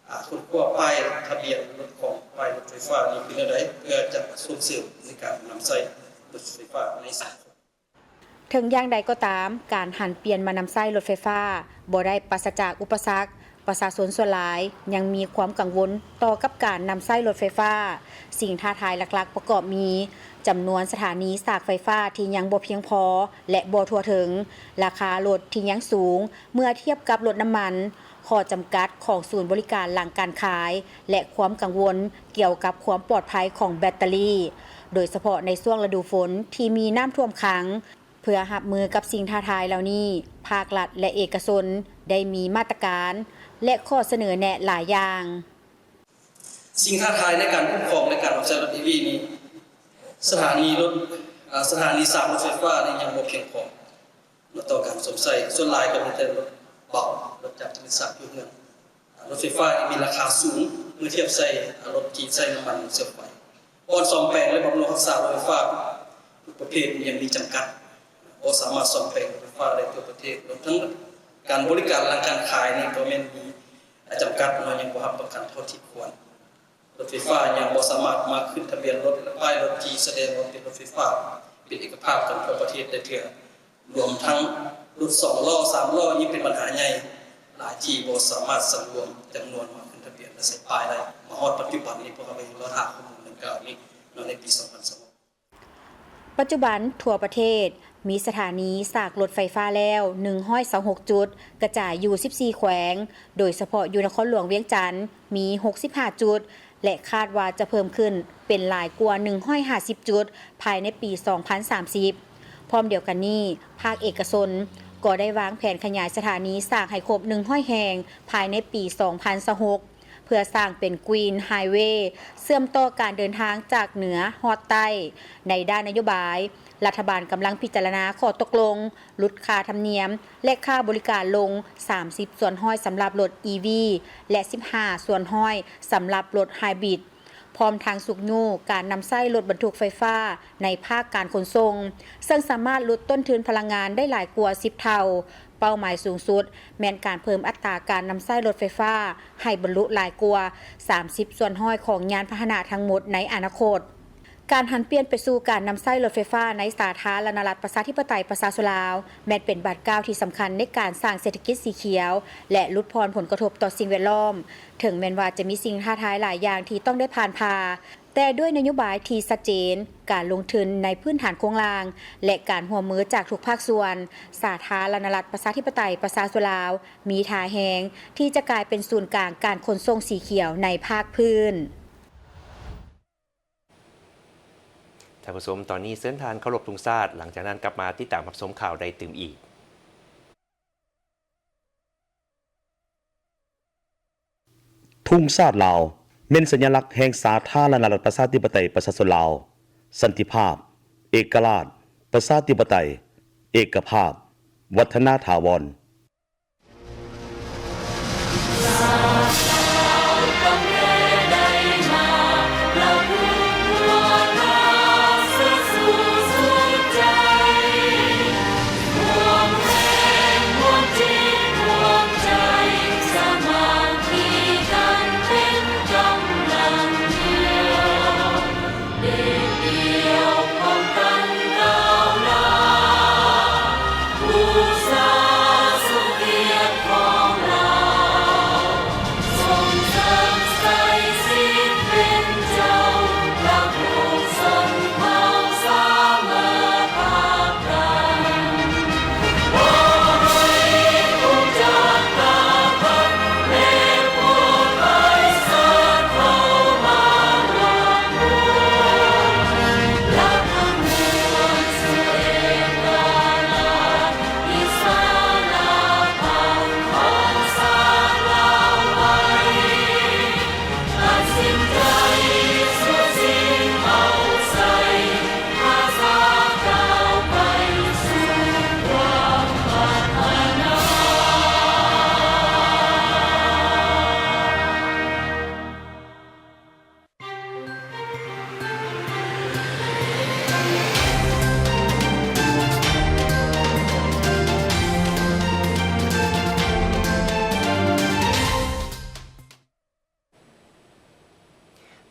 ອາ ຄົ້ນຄວ້າປ້າຍທະບຽນລົດຂອງປ້າຍລົດໄຟຟ້ານີ້ເປັນແນວໃດ ເພື່ອຈະສົ່ງເສີມໃນການນຳໃຊ້ລົດໄຟຟ້າໃນສັງຄົມ. ເຖິງຢ່າງໃດກໍຕາມ, ການຫັນປ່ຽນມານຳໃຊ້ລົດໄຟຟ້າບໍ່ໄດ້ປາສະຈາກອຸປະສັກ, ປະຊາຊົນສ່ວນຫຼາຍຍັງມີຄວາມກັງວົນຕໍ່ກັບການນຳໃຊ້ລົດໄຟຟ້າ. ສິ່ງທ້າທາຍຫຼັກໆປະກອບມີ ຈຳນວນສະຖານີສາກໄຟຟ້າທີ່ຍັງບໍ່ພຽງພໍ ແລະ ບໍ່ທົ່ວເຖິງ, ລາຄາລົດທີ່ຍັງສູງເມື່ອທຽບກັບລົດນ້ຳມັນ, ຂໍ້ຈຳກັດຂອງສູນບໍລິການຫຼັງການຂາຍ ແລະ ຄວາມກັງວົນກ່ຽວກັບຄວາມປອດໄພຂອງແບັດເຕີຣີ, ໂດຍສະເພາະໃນຊ່ວງລະດູຝົນທີ່ມີນ້ຳຖ້ວມຂັງ. ເພື່ອຮັບມືກັບສິ່ງທ້າທາຍເຫຼົ່ານີ້, ພາກລັດ ແລະ ເອກະຊົນໄດ້ມີມາດຕະການ ແລະ ຂໍ້ສະເໜີແນະຫຼາຍຢ່າງ. ສິ່ງທ້າທາຍໃນການຄຸ້ມຄອງ ແລະ ການນຳໃຊ້ລົດ ອີ ວີ ນີ້ ສະຖານີລົດ ອາ ສະຖານີສາກລົດໄຟຟ້ານີ້ຍັງບໍ່ພຽງພໍ ແລະ ຕໍ່ການຊົມໃຊ້ ສ່ວນຫຼາຍກໍມີແຕ່ລົດເບົາ, ລົດຈັກທີ່ມີສາກຢູ່ເຮືອນ. ອາ ລົດໄຟຟ້ານີ້ມີລາຄາສູງເມື່ອທຽບໃສ່ ອາ ລົດທີ່ໃຊ້ນ້ຳມັນເຊື້ອໄຟ. ບ່ອນສ້ອມແປງ ແລະ ບຳລຸງຮັກສາລົດໄຟຟ້າທຸກປະເພດຍັງມີຈຳກັດ, ບໍ່ສາມາດສ້ອມແປງລົດໄຟຟ້າໄດ້ທົ່ວປະເທດ. ລວມທັງການບໍລິການຫຼັງການຂາຍນີ້ກໍແມ່ນມີ ອາ ຈຳກັດເນາະ, ຍັງບໍ່ຮັບປະກັນເທົ່າທີ່ຄວນ. ລົດໄຟຟ້າຍັງບໍ່ສາມາດມາຂຶ້ນທະບຽນລົດ ແລະ ປ້າຍລົດທີ່ສະແດງວ່າເປັນລົດໄຟຟ້າເປັນເອກະພາບກັນທົ່ວປະເທດໄດ້ເທື່ອ. ລວມທັງລົດສອງລໍ້ ສາມລໍ້ຍັງເປັນບັນຫາໃຫຍ່ຫຼາຍທີ່ບໍ່ສາມາດສັງລວມຈຳນວນມາຂຶ້ນທະບຽນ ແລະ ໃສ່ປ້າຍໄດ້. ມາຮອດປັດຈຸບັນນີ້ ພວກເຮົາກໍຍັງລໍຖ້າຂໍ້ມູນດັ່ງກ່າວນີ້ເນາະ ໃນປີສອງພັນຊາວຫົກ. ປັດຈຸບັນທົ່ວປະເທດມີສະຖານີສາກລົດໄຟຟ້າແລ້ວໜຶ່ງຮ້ອຍຊາວຫົກຈຸດ ກະຈາຍຢູ່ສິບສີ່ແຂວງ, ໂດຍສະເພາະຢູ່ນະຄອນຫຼວງວຽງຈັນມີຫົກສິບຫ້າຈຸດ ແລະ ຄາດວ່າຈະເພີ່ມຂຶ້ນເປັນຫຼາຍກວ່າໜຶ່ງຮ້ອຍຫ້າສິບຈຸດພາຍໃນປີສອງພັນສາມສິບ. ພ້ອມດຽວກັນນີ້, ພາກເອກະຊົນກໍໄດ້ວາງແຜນຂະຫຍາຍສະຖານີສາກໃຫ້ຄົບໜຶ່ງຮ້ອຍແຫ່ງພາຍໃນປີສອງພັນຊາວຫົກ ເພື່ອສ້າງເປັນ Green Highway ເຊື່ອມຕໍ່ການເດີນທາງຈາກເໜືອຮອດໃຕ້. ໃນດ້ານນະໂຍບາຍ, ລັດຖະບານກຳລັງພິຈາລະນາຂໍ້ຕົກລົງຫຼຸດຄ່າທຳນຽມ ແລະ ຄ່າບໍລິການລົງສາມສິບສ່ວນຮ້ອຍສຳລັບລົດ ອີ ວີ ແລະ ສິບຫ້າສ່ວນຮ້ອຍສຳລັບລົດ Hybrid, ພ້ອມທັງຊຸກຍູ້ການນຳໃຊ້ລົດບັນທຸກໄຟຟ້າໃນພາກການຂົນສົ່ງ, ເຊິ່ງສາມາດຫຼຸດຕົ້ນທຶນພະລັງງານໄດ້ຫຼາຍກວ່າສິບເທົ່າ. ເປົ້າໝາຍສູງສຸດແມ່ນການເພີ່ມອັດຕາການນຳໃຊ້ລົດໄຟຟ້າໃຫ້ບັນລຸຫຼາຍກວ່າສາມສິບສ່ວນຮ້ອຍຂອງຍານພາຫະນະທັງໝົດໃນອະນາຄົດ. ການຫັນປ່ຽນໄປສູ່ການນຳໃຊ້ລົດໄຟຟ້າໃນສາທາລະນະລັດ ປະຊາທິປະໄຕ ປະຊາຊົນລາວ ແມ່ນເປັນບາດກ້າວທີ່ສຳຄັນໃນການສ້າງເສດຖະກິດສີຂຽວ ແລະ ຫຼຸດຜ່ອນຜົນກະທົບຕໍ່ສິ່ງແວດລ້ອມ. ເຖິງແມ່ນວ່າຈະມີສິ່ງທ້າທາຍຫຼາຍຢ່າງທີ່ຕ້ອງໄດ້ຜ່ານຜ່າ, ແຕ່ດ້ວຍນະໂຍບາຍທີ່ຊັດເຈນ, ການລົງທຶນໃນພື້ນຖານໂຄງລ່າງ ແລະ ການຮ່ວມມືຈາກທຸກພາກສ່ວນ, ສາທາລະນະລັດ ປະຊາທິປະໄຕ ປະຊາຊົນລາວ ມີທ່າແຮງທີ່ຈະກາຍເປັນສູນກາງການຂົນສົ່ງສີຂຽວໃນພາກພື້ນ. ທ່ານຜູ້ຊົມ, ຕອນນີ້ເຊີນທ່ານເຄົາລົບທຸງຊາດ, ຫຼັງຈາກນັ້ນກັບມາຕິດຕາມຮັບຊົມຂ່າວໄດ້ຕື່ມອີກ. ທຸງຊາດລາວ ແມ່ນສັນຍະລັກແຫ່ງສາທາລະນະລັດ ປະຊາທິປະໄຕ ປະຊາຊົນລາວ, ສັນຕິພາບ, ເອກະລາດ, ປະຊາທິປະໄຕ, ເອກະພາບ, ວັດທະນາຖາວອນ.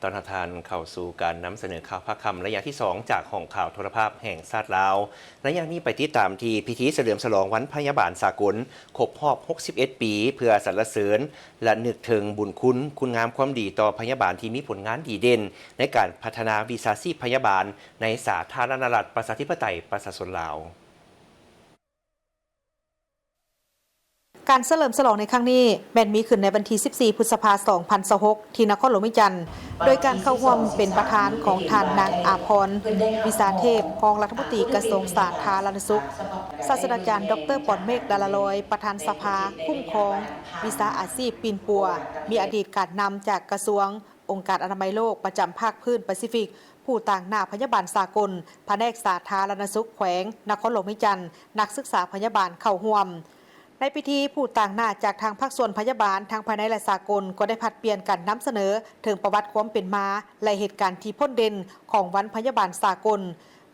ຕ້ອນຮັບທ່ານເຂົ້າສູ່ການນຳສະເໜີຂ່າວພາກຄ່ຳໄລຍະທີສອງ ຈາກຫ້ອງຂ່າວໂທລະພາບແຫ່ງຊາດລາວ. ໄລຍະນີ້ໄປຕິດຕາມທີ່ພິທີສະເຫຼີມສະຫຼອງວັນພະຍາບານສາກົນ ຄົບຮອບຫົກສິບເອັດປີ ເພື່ອສັນລະເສີນ ລະນຶກເຖິງບຸນຄຸນ, ຄຸນງາມຄວາມດີຕໍ່ພະຍາບານທີ່ມີຜົນງານດີເດັ່ນໃນການພັດທະນາວິຊາຊີບພະຍາບານໃນສາທາລະນະລັດ ປະຊາທິປະໄຕ ປະຊາຊົນລາວ. ການສະເຫຼີມສະຫຼອງໃນຄັ້ງນີ້ ແມ່ນມີຂຶ້ນໃນວັນທີສິບສີ່ ພຶດສະພາ ສອງພັນຊາວຫົກ ທີ່ນະຄອນຫຼວງວຽງຈັນ ໂດຍການເຂົ້າຮ່ວມເປັນປະທານຂອງທ່ານນາງ ອາພອນ ວິສາເທບ ຮອງລັດຖະມົນຕີກະຊວງສາທາລະນະສຸກ, ສາດສະດາຈານ ດອກເຕີ ປອນເມກ ດາລາລອຍ ປະທານສະພາຄຸ້ມຄອງວິຊາອາຊີບປິ່ນປົວ, ມີອະດີດການນຳຈາກກະຊວງ, ອົງການອະນາໄມໂລກປະຈຳພາກພື້ນປາຊີຟິກ, ຜູ້ຕາງໜ້າພະຍາບານສາກົນ, ພະແນກສາທາລະນະສຸກແຂວງນະຄອນຫຼວງວຽງຈັນ, ນັກສຶກສາພະຍາບານເຂົ້າຮ່ວມ. ໃນພິທີ, ຜູ້ຕາງໜ້າຈາກທາງພາກສ່ວນພະຍາບານທັງພາຍໃນ ແລະ ສາກົນ ກໍໄດ້ຜັດປ່ຽນກັນນຳສະເໜີເຖິງປະຫວັດຄວາມເປັນມາ ແລະ ເຫດການທີ່ພົ້ນເດັ່ນຂອງວັນພະຍາບານສາກົນ.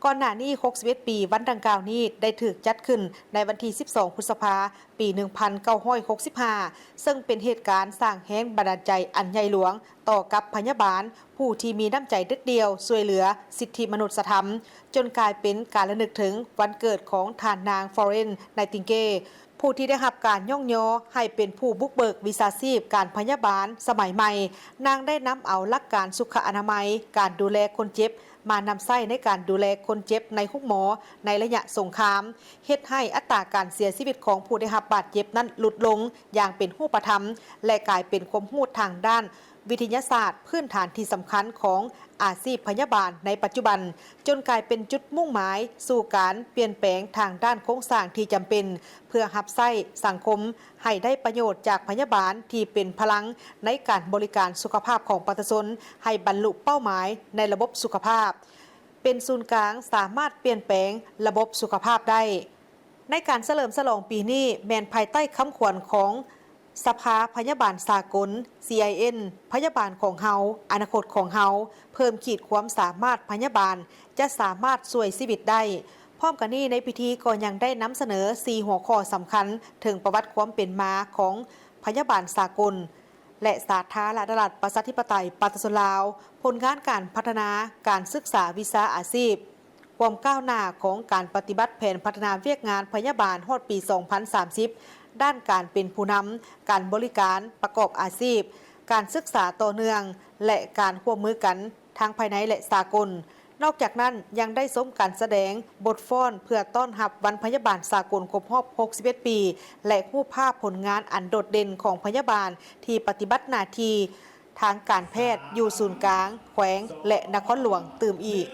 ກ່ອນໜ້ານີ້ ຫົກສິບເອັດປີ ວັນດັ່ງກ່າວນີ້ໄດ້ຖືກຈັດຂຶ້ນໃນວັນທີສິບສອງ ພຶດສະພາ ປີໜຶ່ງພັນເກົ້າຮ້ອຍຫົກສິບຫ້າ ເຊິ່ງເປັນເຫດການສ້າງແຮງບັນດານໃຈອັນໃຫຍ່ຫຼວງ ຕໍ່ກັບພະຍາບານຜູ້ທີ່ມີນ້ຳໃຈເດັດດ່ຽວຊ່ວຍເຫຼືອສິດທິມະນຸດສະທຳ, ຈົນກາຍເປັນການລະນຶກເຖິງວັນເກີດຂອງທ່ານນາງ Florence Nightingale ຜູ້ທີ່ໄດ້ຮັບການຍ້ອງຍໍໃຫ້ເປັນຜູ້ບຸກເບີກວິຊາຊີບການພະຍາບານສະໄໝໃໝ່. ນາງໄດ້ນຳເອົາຫຼັກການສຸຂະອະນາໄມ, ການດູແລຄົນເຈັບ ມານຳໃຊ້ໃນການດູແລຄົນເຈັບໃນໂຮງໝໍໃນໄລຍະສົງຄາມ, ເຮັດໃຫ້ອັດຕາການເສຍຊີວິດຂອງຜູ້ໄດ້ຮັບບາດເຈັບນັ້ນຫຼຸດລົງຢ່າງເປັນຮູບປະທຳ ແລະ ກາຍເປັນຄວາມຮູ້ທາງດ້ານ ວິທະຍາສາດພື້ນຖານທີ່ສຳຄັນຂອງອາຊີບພະຍາບານໃນປັດຈຸບັນ, ຈົນກາຍເປັນຈຸດມຸ່ງໝາຍສູ່ການປ່ຽນແປງທາງດ້ານໂຄງສ້າງທີ່ຈຳເປັນ ເພື່ອຮັບໃຊ້ສັງຄົມໃຫ້ໄດ້ປະໂຫຍດຈາກພະຍາບານທີ່ເປັນພະລັງໃນການບໍລິການສຸຂະພາບຂອງປະຊາຊົນ ໃຫ້ບັນລຸເປົ້າໝາຍໃນລະບົບສຸຂະພາບ ເປັນສູນກາງສາມາດປ່ຽນແປງລະບົບສຸຂະພາບໄດ້. ໃນການສະເຫຼີມສະຫຼອງປີນີ້ ແມ່ນພາຍໃຕ້ຄຳຂວັນຂອງ ສະພາພະຍາບານສາກົນ ຊີໄອເອັນ ພະຍາບານຂອງເຮົາ, ອະນາຄົດຂອງເຮົາ, ເພີ່ມຂີດຄວາມສາມາດພະຍາບານ ຈະສາມາດຊ່ວຍຊີວິດໄດ້. ພ້ອມກັນນີ້ ໃນພິທີກໍຍັງໄດ້ນຳສະເໜີສີ່ຫົວຂໍ້ສຳຄັນເຖິງປະຫວັດຄວາມເປັນມາຂອງພະຍາບານສາກົນ. ແລະ ສາທາລະນະລັດ ປະຊາທິປະໄຕ ປະຊາຊົນລາວ, ຜົນງານການພັດທະນາການສຶກສາວິຊາອາຊີບ, ຄວາມກ້າວໜ້າຂອງການປະຕິບັດແຜນພັດທະນາວຽກງານພະຍາບານຮອດປີສອງພັນສາມສິບ, ດ້ານການເປັນຜູ້ນຳ, ການບໍລິການ, ປະກອບອາຊີບ, ການສຶກສາຕໍ່ເນື່ອງ ແລະ ການຮ່ວມມືກັນທັງພາຍໃນ ແລະ ສາກົນ. ນອກຈາກນັ້ນ ຍັງໄດ້ຊົມການສະແດງບົດຟ້ອນເພື່ອຕ້ອນຮັບວັນພະຍາບານສາກົນຄົບຮອບຫົກສິບເອັດປີ ແລະ ຮູບພາບຜົນງານອັນໂດດເດັ່ນຂອງພະຍາບານທີ່ປະຕິບັດໜ້າທີ່ທາງການແພດຢູ່ສູນກາງ, ແຂວງ ແລະ ນະຄອນຫຼວງຕື່ມອີກ.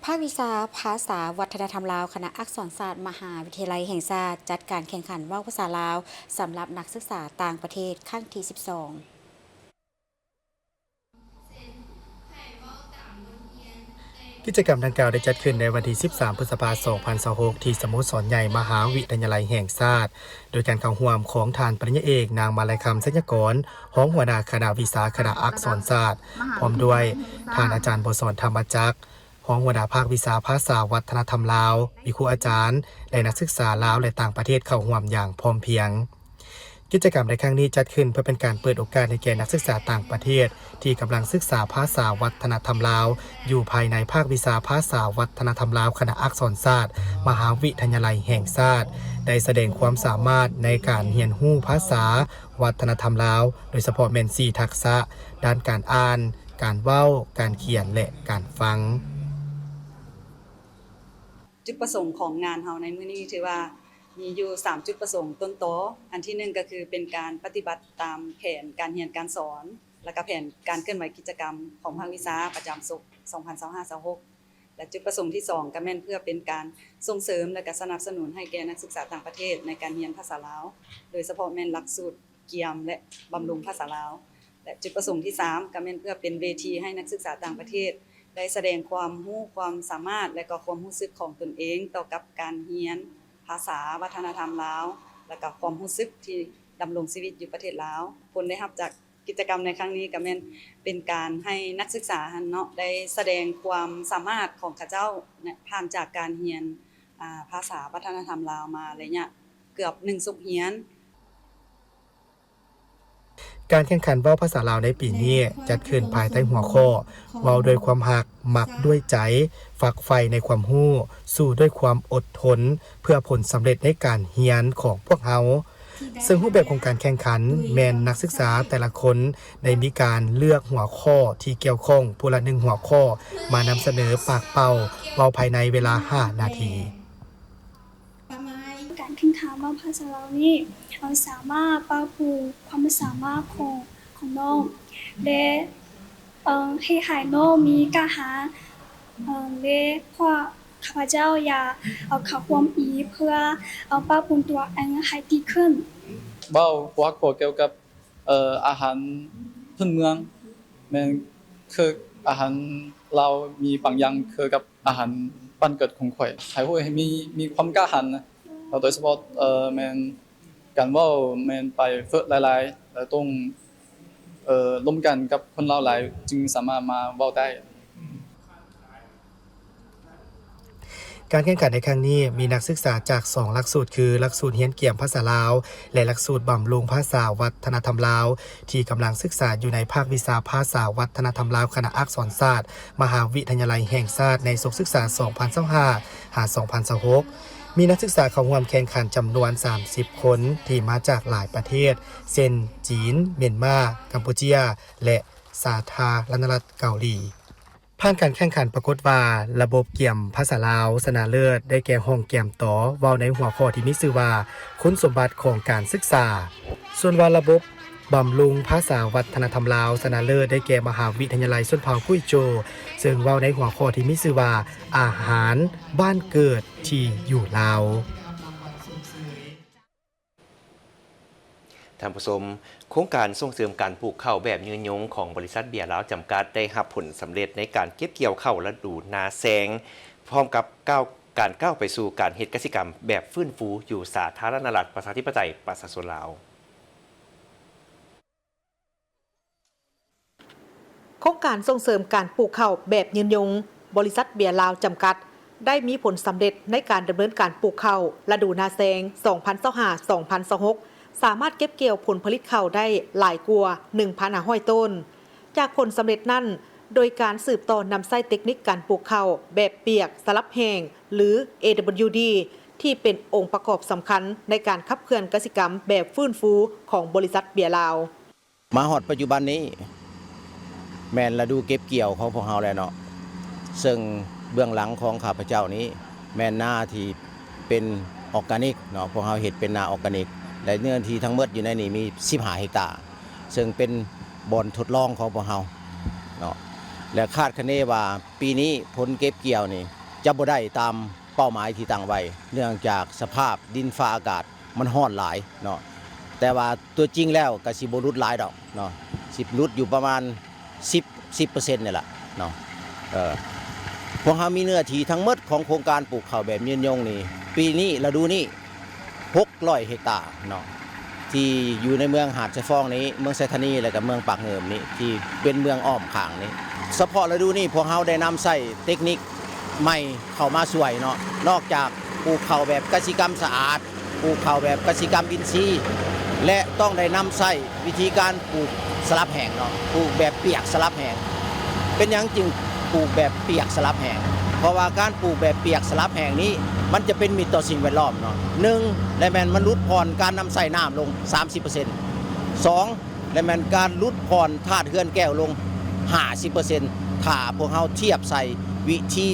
ພາກວິຊາພາສາວັດທະນະທຳລາວ ຄະນະອັກສອນສາດ ມະຫາວິທະຍາໄລແຫ່ງຊາດ ຈັດການແຂ່ງຂັນເວົ້າພາສາລາວ ສຳລັບນັກສຶກສາຕ່າງປະເທດຄັ້ງທີສິບສອງ. ກິດຈະກຳດັ່ງກ່າວໄດ້ຈັດຂຶ້ນໃນວັນທີສິບສາມ ພຶດສະພາ ສອງພັນຊາວຫົກ ທີ່ສະໂມສອນໃຫຍ່ມະຫາວິທະຍາໄລແຫ່ງຊາດ ໂດຍການເຂົ້າຮ່ວມຂອງທ່ານປະລິນຍາເອກ ນາງມາໄລຄຳ ໄຊຍະກອນ ຮອງຫົວໜ້າຄະນະວິຊາຄະນະອັກສອນສາດ, ພ້ອມດ້ວຍທ່ານອາຈານ ບົວສອນ ທຳມະຈັກ, ຮອງຫົວໜ້າພາກວິຊາພາສາວັດທະນະທຳລາວ, ມີຄູອາຈານ ແລະ ນັກສຶກສາລາວ ແລະ ຕ່າງປະເທດເຂົ້າຮ່ວມຢ່າງພ້ອມພຽງ. ກິດຈະກຳໃນຄັ້ງນີ້ຈັດຂຶ້ນເພື່ອເປັນການເປີດໂອກາດໃຫ້ແກ່ນັກສຶກສາຕ່າງປະເທດ ທີ່ກຳລັງສຶກສາພາສາວັດທະນະທຳລາວ ຢູ່ພາຍໃນພາກວິຊາພາສາວັດທະນະທຳລາວ ຄະນະອັກສອນສາດ ມະຫາວິທະຍາໄລແຫ່ງຊາດ ໄດ້ສະແດງຄວາມສາມາດໃນການຮຽນຮູ້ພາສາວັດທະນະທຳລາວ, ໂດຍສະເພາະແມ່ນສີ່ທັກສະ ດ້ານການອ່ານ, ການເວົ້າ, ການຂຽນ ແລະ ການຟັງ. ຈຸດປະສົງຂອງງານເຮົາໃນມື້ນີ້ຖືວ່າມີຢູ່ສາມຈຸດປະສົງຕົ້ນຕໍ. ອັນທີໜຶ່ງກໍຄືເປັນການປະຕິບັດຕາມແຜນການຮຽນການສອນ ແລະ ກະແຜນການເຄື່ອນໄຫວກິດຈະກຳຂອງພາກວິຊາປະຈຳສົກ ສອງພັນຊາວຫ້າ ຊາວຫົກ ແລະ ຈຸດປະສົງທີສອງກໍແມ່ນເພື່ອເປັນການສົ່ງເສີມ ແລະ ກະສະໜັບສະໜູນໃຫ້ແກ່ນັກສຶກສາຕ່າງປະເທດໃນການຮຽນພາສາລາວ ໂດຍສະເພາະແມ່ນຫຼັກສູດກຽມ ແລະ ບຳລຸງພາສາລາວ ແລະ ຈຸດປະສົງທີສາມກໍແມ່ນເພື່ອເປັນເວທີໃຫ້ນັກສຶກສາຕ່າງປະເທດໄດ້ສະແດງຄວາມຮູ້ຄວາມສາມາດ ແລະ ກໍຄວາມຮູ້ສຶກຂອງຕົນເອງຕໍ່ກັບການຮຽນພາສາວັດທະນະທຳລາວ ແລະ ກໍຄວາມຮູ້ສຶກທີ່ດຳລົງຊີວິດຢູ່ປະເທດລາວ. ຜົນໄດ້ຮັບຈາກ ກິດຈະກຳໃນຄັ້ງນີ້ກໍແມ່ນເປັນການໃຫ້ນັກສຶກສາຫັ້ນເນາະ ໄດ້ສະແດງຄວາມສາມາດຂອງເຂົາເຈົ້າ ຜ່ານຈາກການຮຽນ ອາ ພາສາວັດທະນະທຳລາວມາໄລຍະເກືອບໜຶ່ງສົກຮຽນ. ການແຂ່ງຂັນເວົ້າພາສາລາວໃນປີນີ້ຈັດຂຶ້ນພາຍໃຕ້ຫົວຂໍ້ ເວົ້າດ້ວຍຄວາມຮັກ, ມັກດ້ວຍໃຈ, ຝັກໃຝ່ໃນຄວາມຮູ້, ສູ້ດ້ວຍຄວາມອົດທົນ ເພື່ອຜົນສຳເລັດໃນການຮຽນຂອງພວກເຮົາ. ເຊິ່ງຮູບແບບຂອງການແຂ່ງຂັນແມ່ນນັກສຶກສາແຕ່ລະຄົນໄດ້ມີການເລືອກຫົວຂໍ້ທີ່ກ່ຽວຂ້ອງຜູ້ລະໜຶ່ງຫົວຂໍ້ ມານຳສະເໜີປາກເປົ່າເວົ້າພາຍໃນເວລາຫ້ານາທີ. ການແຂ່ງຂັນເວົ້າພາສາລາວນີ້ ເຮົາສາມາດປັບປຸງຄວາມສາມາດຂອງ ຂອງນ້ອງ ແລະ ເອີ ເຮັດໃຫ້ນ້ອງມີກ້າຫານ ເອີ ແລະ ພວກຂ້າພະເຈົ້າຢາກເຂົ້າຮ່ວມອີກ ເພື່ອປັບປຸງຕົວເອງໃຫ້ດີຂຶ້ນ. ເວົ້າຫົວຂໍ້ກ່ຽວກັບ ເອີ ອາຫານພື້ນເມືອງ ແມ່ນຄືອາຫານລາວມີບາງຢ່າງຄືກັບອາຫານບ້ານເກີດຂອງຂ້ອຍ ໃຫ້ຮູ້ໃຫ້ມີ ມີຄວາມກ້າຫານນະ ແລ້ວໂດຍສະເພາະ ເອີ ແມ່ນ ການເວົ້າແມ່ນໄປເຟີ້ຫຼາຍໆ ແລະ ຕ້ອງ ເອີ ລົມກັນກັບຄົນລາວຫຼາຍ ຈຶ່ງສາມາດມາເວົ້າໄດ້. ການແຂ່ງຂັນໃນຄັ້ງນີ້ມີນັກສຶກສາຈາກສອງຫຼັກສູດ ຄື ຫຼັກສູດຮຽນກຽມພາສາລາວ ແລະ ຫຼັກສູດບຳລຸງພາສາວັດທະນະທຳລາວ ທີ່ກຳລັງສຶກສາຢູ່ໃນພາກວິຊາພາສາວັດທະນະທຳລາວ ຄະນະອັກສອນສາດ ມະຫາວິທະຍາໄລແຫ່ງຊາດ ໃນສົກສຶກສາສອງພັນຊາວຫ້າ ຫາ ສອງພັນຊາວຫົກ. ມີນັກສຶກສາເຂົ້າຮ່ວມແຂ່ງຂັນຈຳນວນສາມສິບຄົນ ທີ່ມາຈາກຫຼາຍປະເທດ ເຊັ່ນ ຈີນ, ມຽນມາ, ກຳປູເຈຍ ແລະ ສາທາລະນະລັດເກົາຫຼີ. ຜ່ານການແຂ່ງຂັນປາກົດວ່າ ລະບົບກຽມພາສາລາວຊະນະເລີດໄດ້ແກ່ຫ້ອງກຽມຕໍ ເວົ້າໃນຫົວຂໍ້ທີ່ມີຊື່ວ່າ ຄຸນສົມບັດຂອງການສຶກສາ. ສ່ວນວ່າລະບົບບຳລຸງພາສາວັດທະນະທຳລາວຊະນະເລີດໄດ້ແກ່ມະຫາວິທະຍາໄລຊົນເຜົ່າກຸຍໂຈ ເຊິ່ງເວົ້າໃນຫົວຂໍ້ທີ່ມີຊື່ວ່າ ອາຫານບ້ານເກີດທີ່ຢູ່ລາວ. ທ່ານຜູ້ຊົມ, ໂຄງການສົ່ງເສີມການປູກເຂົ້າແບບຍືນຍົງຂອງບໍລິສັດເບຍລາວຈຳກັດ ໄດ້ຮັບຜົນສຳເລັດໃນການເກັບກ່ຽວເຂົ້າລະດູນາແຊງ, ພ້ອມກັບກ້າວ, ການກ້າວໄປສູ່ການເຮັດກະສິກຳແບບຟື້ນຟູຢູ່ສາທາລະນະລັດ ປະຊາທິປະໄຕ ປະຊາຊົນລາວ. ໂຄງການສົ່ງເສີມການປູກເຂົ້າແບບຍືນຍົງ ບໍລິສັດເບຍລາວຈຳກັດ ໄດ້ມີຜົນສຳເລັດໃນການດຳເນີນການປູກເຂົ້າລະດູນາແຊງ ສອງພັນຊາວຫ້າ ສອງພັນຊາວຫົກ ສາມາດເກັບກ່ຽວຜົນຜະລິດເຂົ້າໄດ້ຫຼາຍກວ່າ ໜຶ່ງພັນຫ້າຮ້ອຍ ໂຕນ. ຈາກຜົນສຳເລັດນັ້ນ, ໂດຍການສືບຕໍ່ນຳໃຊ້ເຕັກນິກການປູກເຂົ້າແບບປຽກສະຫຼັບແຫ້ງ ຫຼື ເອດັບເບິນຢູດີ ທີ່ເປັນອົງປະກອບສຳຄັນໃນການຂັບເຄື່ອນກະສິກຳແບບຟື້ນຟູຂອງບໍລິສັດເບຍລາວ. ມາຮອດປັດຈຸບັນນີ້ ແມ່ນລະດູເກັບກ່ຽວຂອງພວກເຮົາແລ້ວເນາະ, ເຊິ່ງເບື້ອງຫຼັງຂອງຂ້າພະເຈົ້ານີ້ ແມ່ນນາທີ່ເປັນອອກການິກເນາະ, ພວກເຮົາເຮັດເປັນນາອອກການິກ ແລະ ເນື້ອທີ່ທັງໝົດຢູ່ໃນນີ້ມີສິບຫ້າເຮັກຕາ, ເຊິ່ງເປັນບ່ອນທົດລອງຂອງພວກເຮົາເນາະ ແລະ ຄາດຄະເນວ່າປີນີ້ຜົນເກັບກ່ຽວນີ້ຈະບໍ່ໄດ້ຕາມເປົ້າໝາຍທີ່ຕັ້ງໄວ້ ເນື່ອງຈາກສະພາບດິນຟ້າອາກາດມັນຮ້ອນຫຼາຍເນາະ, ແຕ່ວ່າຕົວຈິງແລ້ວກໍຊິບໍ່ຫຼຸດຫຼາຍດອກເນາະ, ຊິຫຼຸດຢູ່ປະມານ ສິບ ສິບເປີເຊັນນີ້ລະເນາະ. ເອີ ພວກເຮົາມີເນື້ອທີ່ທັງໝົດຂອງໂຄງການປູກເຂົ້າແບບຍືນຍົງນີ້ ປີນີ້ ລະດູນີ້ ຫົກຮ້ອຍເຮັກຕາເນາະ ທີ່ຢູ່ໃນເມືອງຫາດຊາຍຟອງນີ້, ເມືອງໄຊທານີ ແລະ ກໍເມືອງປາກງື່ມນີ້ ທີ່ເປັນເມືອງອ້ອມຂ້າງນີ້. ສະເພາະລະດູນີ້ ພວກເຮົາໄດ້ນຳໃຊ້ເຕັກນິກໃໝ່ເຂົ້າມາຊ່ວຍເນາະ, ນອກຈາກປູກເຂົ້າແບບກະສິກຳສະອາດ, ປູກເຂົ້າແບບກະສິກຳອິນຊີ ແລະ ຕ້ອງໄດ້ນຳໃຊ້ວິທີການປູກສະຫຼັບແຫ້ງເນາະ, ປູກແບບປຽກສະຫຼັບແຫ້ງ. ເປັນຫຍັງຈຶ່ງປູກແບບປຽກສະຫຼັບແຫ້ງ? ເພາະວ່າການປູກແບບປຽກສະຫຼັບແຫ້ງນີ້ ມັນຈະເປັນມິດຕໍ່ສິ່ງແວດລ້ອມເນາະ. ໜຶ່ງ ແລະ ແມ່ນມັນຫຼຸດຜ່ອນການນຳໃຊ້ນ້ຳລົງ ສາມສິບເປີເຊັນ. ສອງ ແລະ ແມ່ນການຫຼຸດຜ່ອນທາດເຮືອນແກ້ວລົງ ຫ້າສິບເປີເຊັນ ຖ້າພວກເຮົາທຽບໃສ່ວິທີ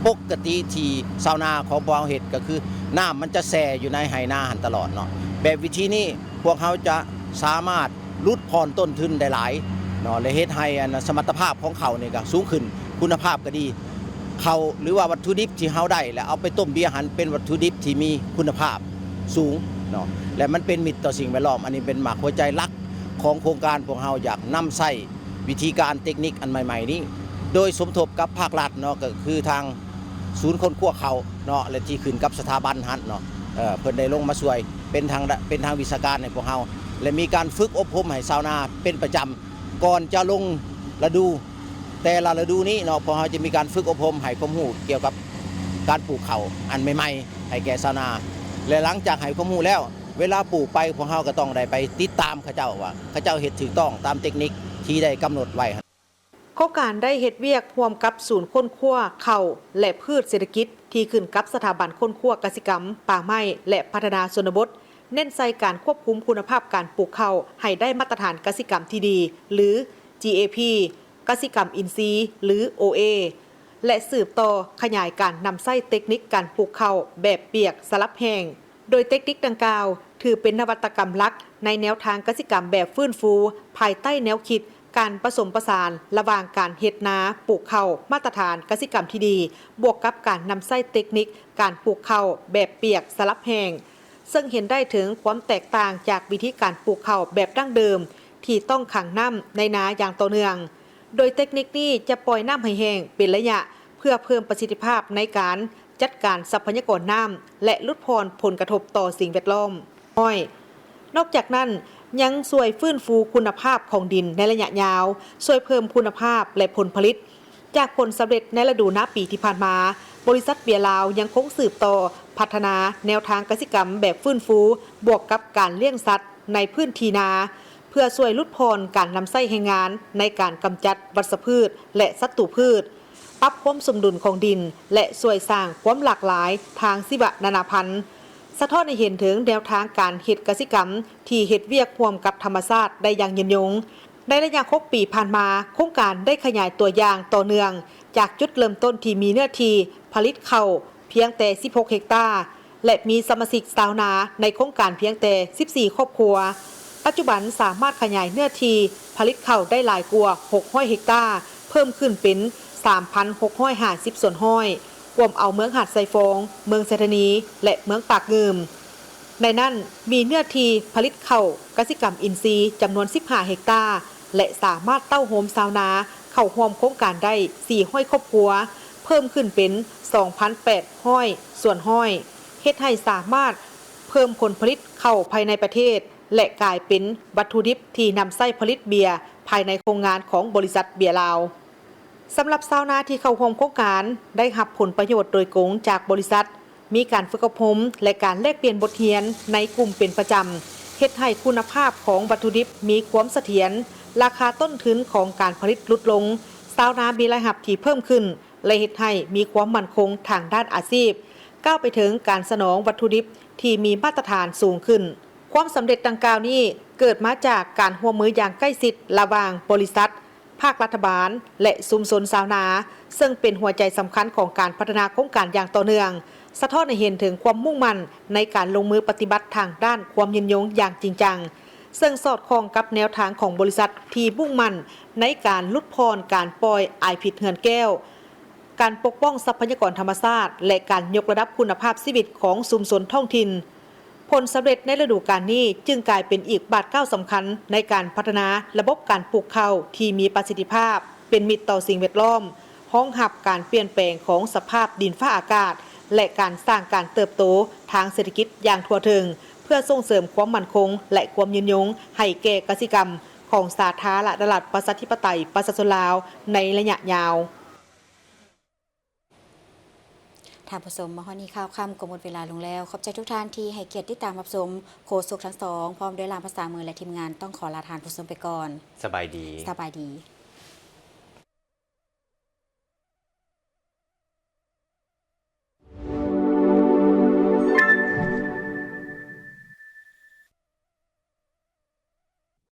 ປົກກະຕິທີ່ຊາວນາຂອງພວກເຮົາເຮັດ ກໍຄືນ້ຳມັນຈະແຊ່ຢູ່ໃນໄຮ່ນາຫັ້ນຕະຫຼອດເນາະ. ແບບວິທີນີ້ພວກເຮົາຈະສາມາດຫຼຸດຜ່ອນຕົ້ນທຶນໄດ້ຫຼາຍເນາະ ແລະ ເຮັດໃຫ້ອັນສະມັດຕະພາບຂອງເຂົ້ານີ້ກໍສູງຂຶ້ນ, ຄຸນນະພາບກໍດີ. ເຂົ້າ ຫຼືວ່າວັດຖຸດິບທີ່ເຮົາໄດ້ ແລ້ວເອົາໄປຕົ້ມເບຍຫັ້ນ ເປັນວັດຖຸດິບທີ່ມີຄຸນນະພາບສູງເນາະ ແລະ ມັນເປັນມິດຕໍ່ສິ່ງແວດລ້ອມ. ອັນນີ້ເປັນໝາກຫົວໃຈຫຼັກຂອງໂຄງການພວກເຮົາ ຢາກນຳໃຊ້ ວິທີການເຕັກນິກອັນໃໝ່ໆນີ້ ໂດຍສົມທົບກັບພາກລັດເນາະ, ກໍຄືທາງສູນຄົ້ນຄວ້າເຂົ້າເນາະ ແລະ ທີ່ຂຶ້ນກັບສະຖາບັນຫັ້ນເນາະ, ເອີ ເພິ່ນໄດ້ລົງມາຊ່ວຍເປັນທາງ ເປັນທາງວິຊາການໃຫ້ພວກເຮົາ ແລະ ມີການຝຶກອົບຮົມໃຫ້ຊາວນາເປັນປະຈຳ ກ່ອນຈະລົງລະດູ ແຕ່ລະລະດູນີ້ເນາະ, ພວກເຮົາຈະມີການຝຶກອົບຮົມໃຫ້ຄວາມຮູ້ກ່ຽວກັບການປູກເຂົ້າອັນໃໝ່ໆໃຫ້ແກ່ຊາວນາ ແລະ ຫຼັງຈາກໃຫ້ຄວາມຮູ້ແລ້ວ ເວລາປູກໄປ ພວກເຮົາກໍຕ້ອງໄດ້ໄປຕິດຕາມເຂົາເຈົ້າວ່າ ເຂົາເຈົ້າເຮັດຖືກຕ້ອງຕາມເຕັກນິກທີ່ໄດ້ກຳນົດໄວ້. ໂຄງການໄດ້ເຮັດວຽກຮ່ວມກັບສູນຄົ້ນຄວ້າເຂົ້າ ແລະ ພືດເສດຖະກິດ ທີ່ຂຶ້ນກັບສະຖາບັນຄົ້ນຄວ້າກະສິກຳ, ປ່າໄມ້ ແລະ ພັດທະນາຊົນນະບົດ, ເນັ້ນໃສ່ການຄວບຄຸມຄຸນນະພາບການປູກເຂົ້າໃຫ້ໄດ້ມາດຕະຖານກະສິກຳທີ່ດີ ຫຼື ຈີເອພີ, ກະສິກຳອິນຊີ ຫຼື ໂອເອ ແລະ ສືບຕໍ່ຂະຫຍາຍການນຳໃຊ້ເຕັກນິກການປູກເຂົ້າແບບປຽກສະຫຼັບແຫ້ງ. ໂດຍເຕັກນິກດັ່ງກ່າວ ຖືເປັນນະວັດຕະກຳຫຼັກໃນແນວທາງກະສິກຳແບບຟື້ນຟູ ພາຍໃຕ້ແນວຄິດການປະສົມປະສານລະຫວ່າງການເຮັດນາປູກເຂົ້າມາດຕະຖານກະສິກຳທີ່ດີ ບວກກັບການນຳໃຊ້ເຕັກນິກການປູກເຂົ້າແບບປຽກສະຫຼັບແຫ້ງ, ເຊິ່ງເຫັນໄດ້ເຖິງຄວາມແຕກຕ່າງຈາກວິທີການປູກເຂົ້າແບບດັ້ງເດີມທີ່ຕ້ອງຂັງນ້ຳໃນນາຢ່າງຕໍ່ເນື່ອງ. ໂດຍເຕັກນິກນີ້ຈະປ່ອຍນ້ຳໃຫ້ແຫ້ງເປັນໄລຍະ ເພື່ອເພີ່ມປະສິດທິພາບໃນການຈັດການຊັບພະຍາກອນນ້ຳ ແລະ ຫຼຸດຜ່ອນຜົນກະທົບຕໍ່ສິ່ງແວດລ້ອມ. ນອກຈາກນັ້ນ, ຍັງຊ່ວຍຟື້ນຟູຄຸນນະພາບຂອງດິນໃນໄລຍະຍາວ, ຊ່ວຍເພີ່ມຄຸນນະພາບ ແລະ ຜົນຜະລິດ. ຈາກຜົນສຳເລັດໃນລະດູນາປີທີ່ຜ່ານມາ, ບໍລິສັດເບຍລາວຍັງຄົງສືບຕໍ່ພັດທະນາແນວທາງກະສິກຳແບບຟື້ນຟູ ບວກກັບການລ້ຽງສັດໃນພື້ນທີ່ນາ ເພື່ອຊ່ວຍຫຼຸດຜ່ອນການນຳໃຊ້ແຮງງານໃນການກຳຈັດວັດຊະພືດ ແລະ ສັດຕູພືດ, ປັບຄວາມສົມດຸນຂອງດິນ ແລະ ຊ່ວຍສ້າງຄວາມຫຼາກຫຼາຍທາງຊີວະນານາພັນ, ສະທ້ອນໃຫ້ເຫັນເຖິງແນວທາງການເຮັດກະສິກຳທີ່ເຮັດວຽກຮ່ວມກັບທຳມະຊາດໄດ້ຢ່າງຍືນຍົງ. ໃນໄລຍະຫົກປີຜ່ານມາ, ໂຄງການໄດ້ຂະຫຍາຍຕົວຢ່າງຕໍ່ເນື່ອງ ຈາກຈຸດເລີ່ມຕົ້ນທີ່ມີເນື້ອທີ່ຜະລິດເຂົ້າພຽງແຕ່ສິບຫົກເຮັກຕາ ແລະ ມີສະມາຊິກຊາວນາໃນໂຄງການພຽງແຕ່ສິບສີ່ຄອບຄົວ. ປັດຈຸບັນສາມາດຂະຫຍາຍເນື້ອທີ່ຜະລິດເຂົ້າໄດ້ຫຼາຍກວ່າຫົກຮ້ອຍເຮັກຕາ, ເພີ່ມຂຶ້ນເປັນສາມພັນຫົກຮ້ອຍຫ້າສິບສ່ວນຮ້ອຍ, ກວມເອົາເມືອງຫາດຊາຍຟອງ, ເມືອງໄຊທານີ ແລະ ເມືອງປາກງື່ມ. ໃນນັ້ນມີເນື້ອທີ່ຜະລິດເຂົ້າກະສິກຳອິນຊີຈຳນວນສິບຫ້າເຮັກຕາ ແລະ ສາມາດເຕົ້າໂຮມຊາວນາເຂົ້າຮ່ວມໂຄງການໄດ້ສີ່ຮ້ອຍຄອບຄົວ, ເພີ່ມຂຶ້ນເປັນສອງພັນແປດຮ້ອຍສ່ວນຮ້ອຍ, ເຮັດໃຫ້ສາມາດເພີ່ມຜົນຜະລິດເຂົ້າພາຍໃນປະເທດ ແລະ ກາຍເປັນວັດຖຸດິບທີ່ນຳໃຊ້ຜະລິດເບຍພາຍໃນໂຮງງານຂອງບໍລິສັດເບຍລາວ. ສຳລັບຊາວນາທີ່ເຂົ້າຮ່ວມໂຄງການ ໄດ້ຮັບຜົນປະໂຫຍດໂດຍກົງຈາກບໍລິສັດ, ມີການຝຶກອົບຮົມ ແລະ ການແລກປ່ຽນບົດຮຽນໃນກຸ່ມເປັນປະຈຳ, ເຮັດໃຫ້ຄຸນນະພາບຂອງວັດຖຸດິບມີຄວາມສະຖຽນ, ລາຄາຕົ້ນທຶນຂອງການຜະລິດຫຼຸດລົງ, ຊາວນາມີລາຍຮັບທີ່ເພີ່ມຂຶ້ນ ແລະ ເຮັດໃຫ້ມີຄວາມໝັ້ນຄົງທາງດ້ານອາຊີບ, ກ້າວໄປເຖິງການສະໜອງວັດຖຸດິບທີ່ມີມາດຕະຖານສູງຂຶ້ນ. ຄວາມສຳເລັດດັ່ງກ່າວນີ້ເກີດມາຈາກການຮ່ວມມືຢ່າງໃກ້ຊິດລະຫວ່າງບໍລິສັດ, ພາກລັດຖະບານ ແລະ ຊຸມຊົນຊາວນາ, ເຊິ່ງເປັນຫົວໃຈສຳຄັນຂອງການພັດທະນາໂຄງການຢ່າງຕໍ່ເນື່ອງ, ສະທ້ອນໃຫ້ເຫັນເຖິງຄວາມມຸ່ງໝັ້ນໃນການລົງມືປະຕິບັດທາງດ້ານຄວາມຍືນຍົງຢ່າງຈິງຈັງ, ເຊິ່ງສອດຄ່ອງກັບແນວທາງຂອງບໍລິສັດທີ່ມຸ່ງໝັ້ນໃນການຫຼຸດຜ່ອນການປ່ອຍອາຍພິດເຮືອນແກ້ວ, ການປົກປ້ອງຊັບພະຍາກອນທຳມະຊາດ ແລະ ການຍົກລະດັບຄຸນນະພາບຊີວິດຂອງຊຸມຊົນທ້ອງຖິ່ນ. ຜົນສຳເລັດໃນລະດູການນີ້ຈຶ່ງກາຍເປັນອີກບາດກ້າວສຳຄັນໃນການພັດທະນາລະບົບການປູກເຂົ້າທີ່ມີປະສິດທິພາບ, ເປັນມິດຕໍ່ສິ່ງແວດລ້ອມ, ຮອງຮັບການປ່ຽນແປງຂອງສະພາບດິນຟ້າອາກາດ ແລະ ການສ້າງການເຕີບໂຕທາງເສດຖະກິດຢ່າງທົ່ວເຖິງ, ເພື່ອສົ່ງເສີມຄວາມໝັ້ນຄົງ ແລະ ຄວາມຍືນຍົງໃຫ້ແກ່ກະສິກຳຂອງສາທາລະນະລັດ ປະຊາທິປະໄຕ ປະຊາຊົນລາວໃນໄລຍະຍາວ. ທ່ານຜູ້ຊົມ, ມາຮອດນີ້ຂ່າວຄ່ຳກໍໝົດເວລາລົງແລ້ວ. ຂອບໃຈທຸກທ່ານທີ່ໃຫ້ກຽດຕິດຕາມຮັບຊົມ. ໂຄສົກທັງສອງ ພ້ອມດ້ວຍລ່າມພາສາມື ແລະ ທີມງານ ຕ້ອງຂໍລາທ່ານຜູ້ຊົມໄປກ່ອນ. ສະບາຍດີ. ສະບາຍດີ.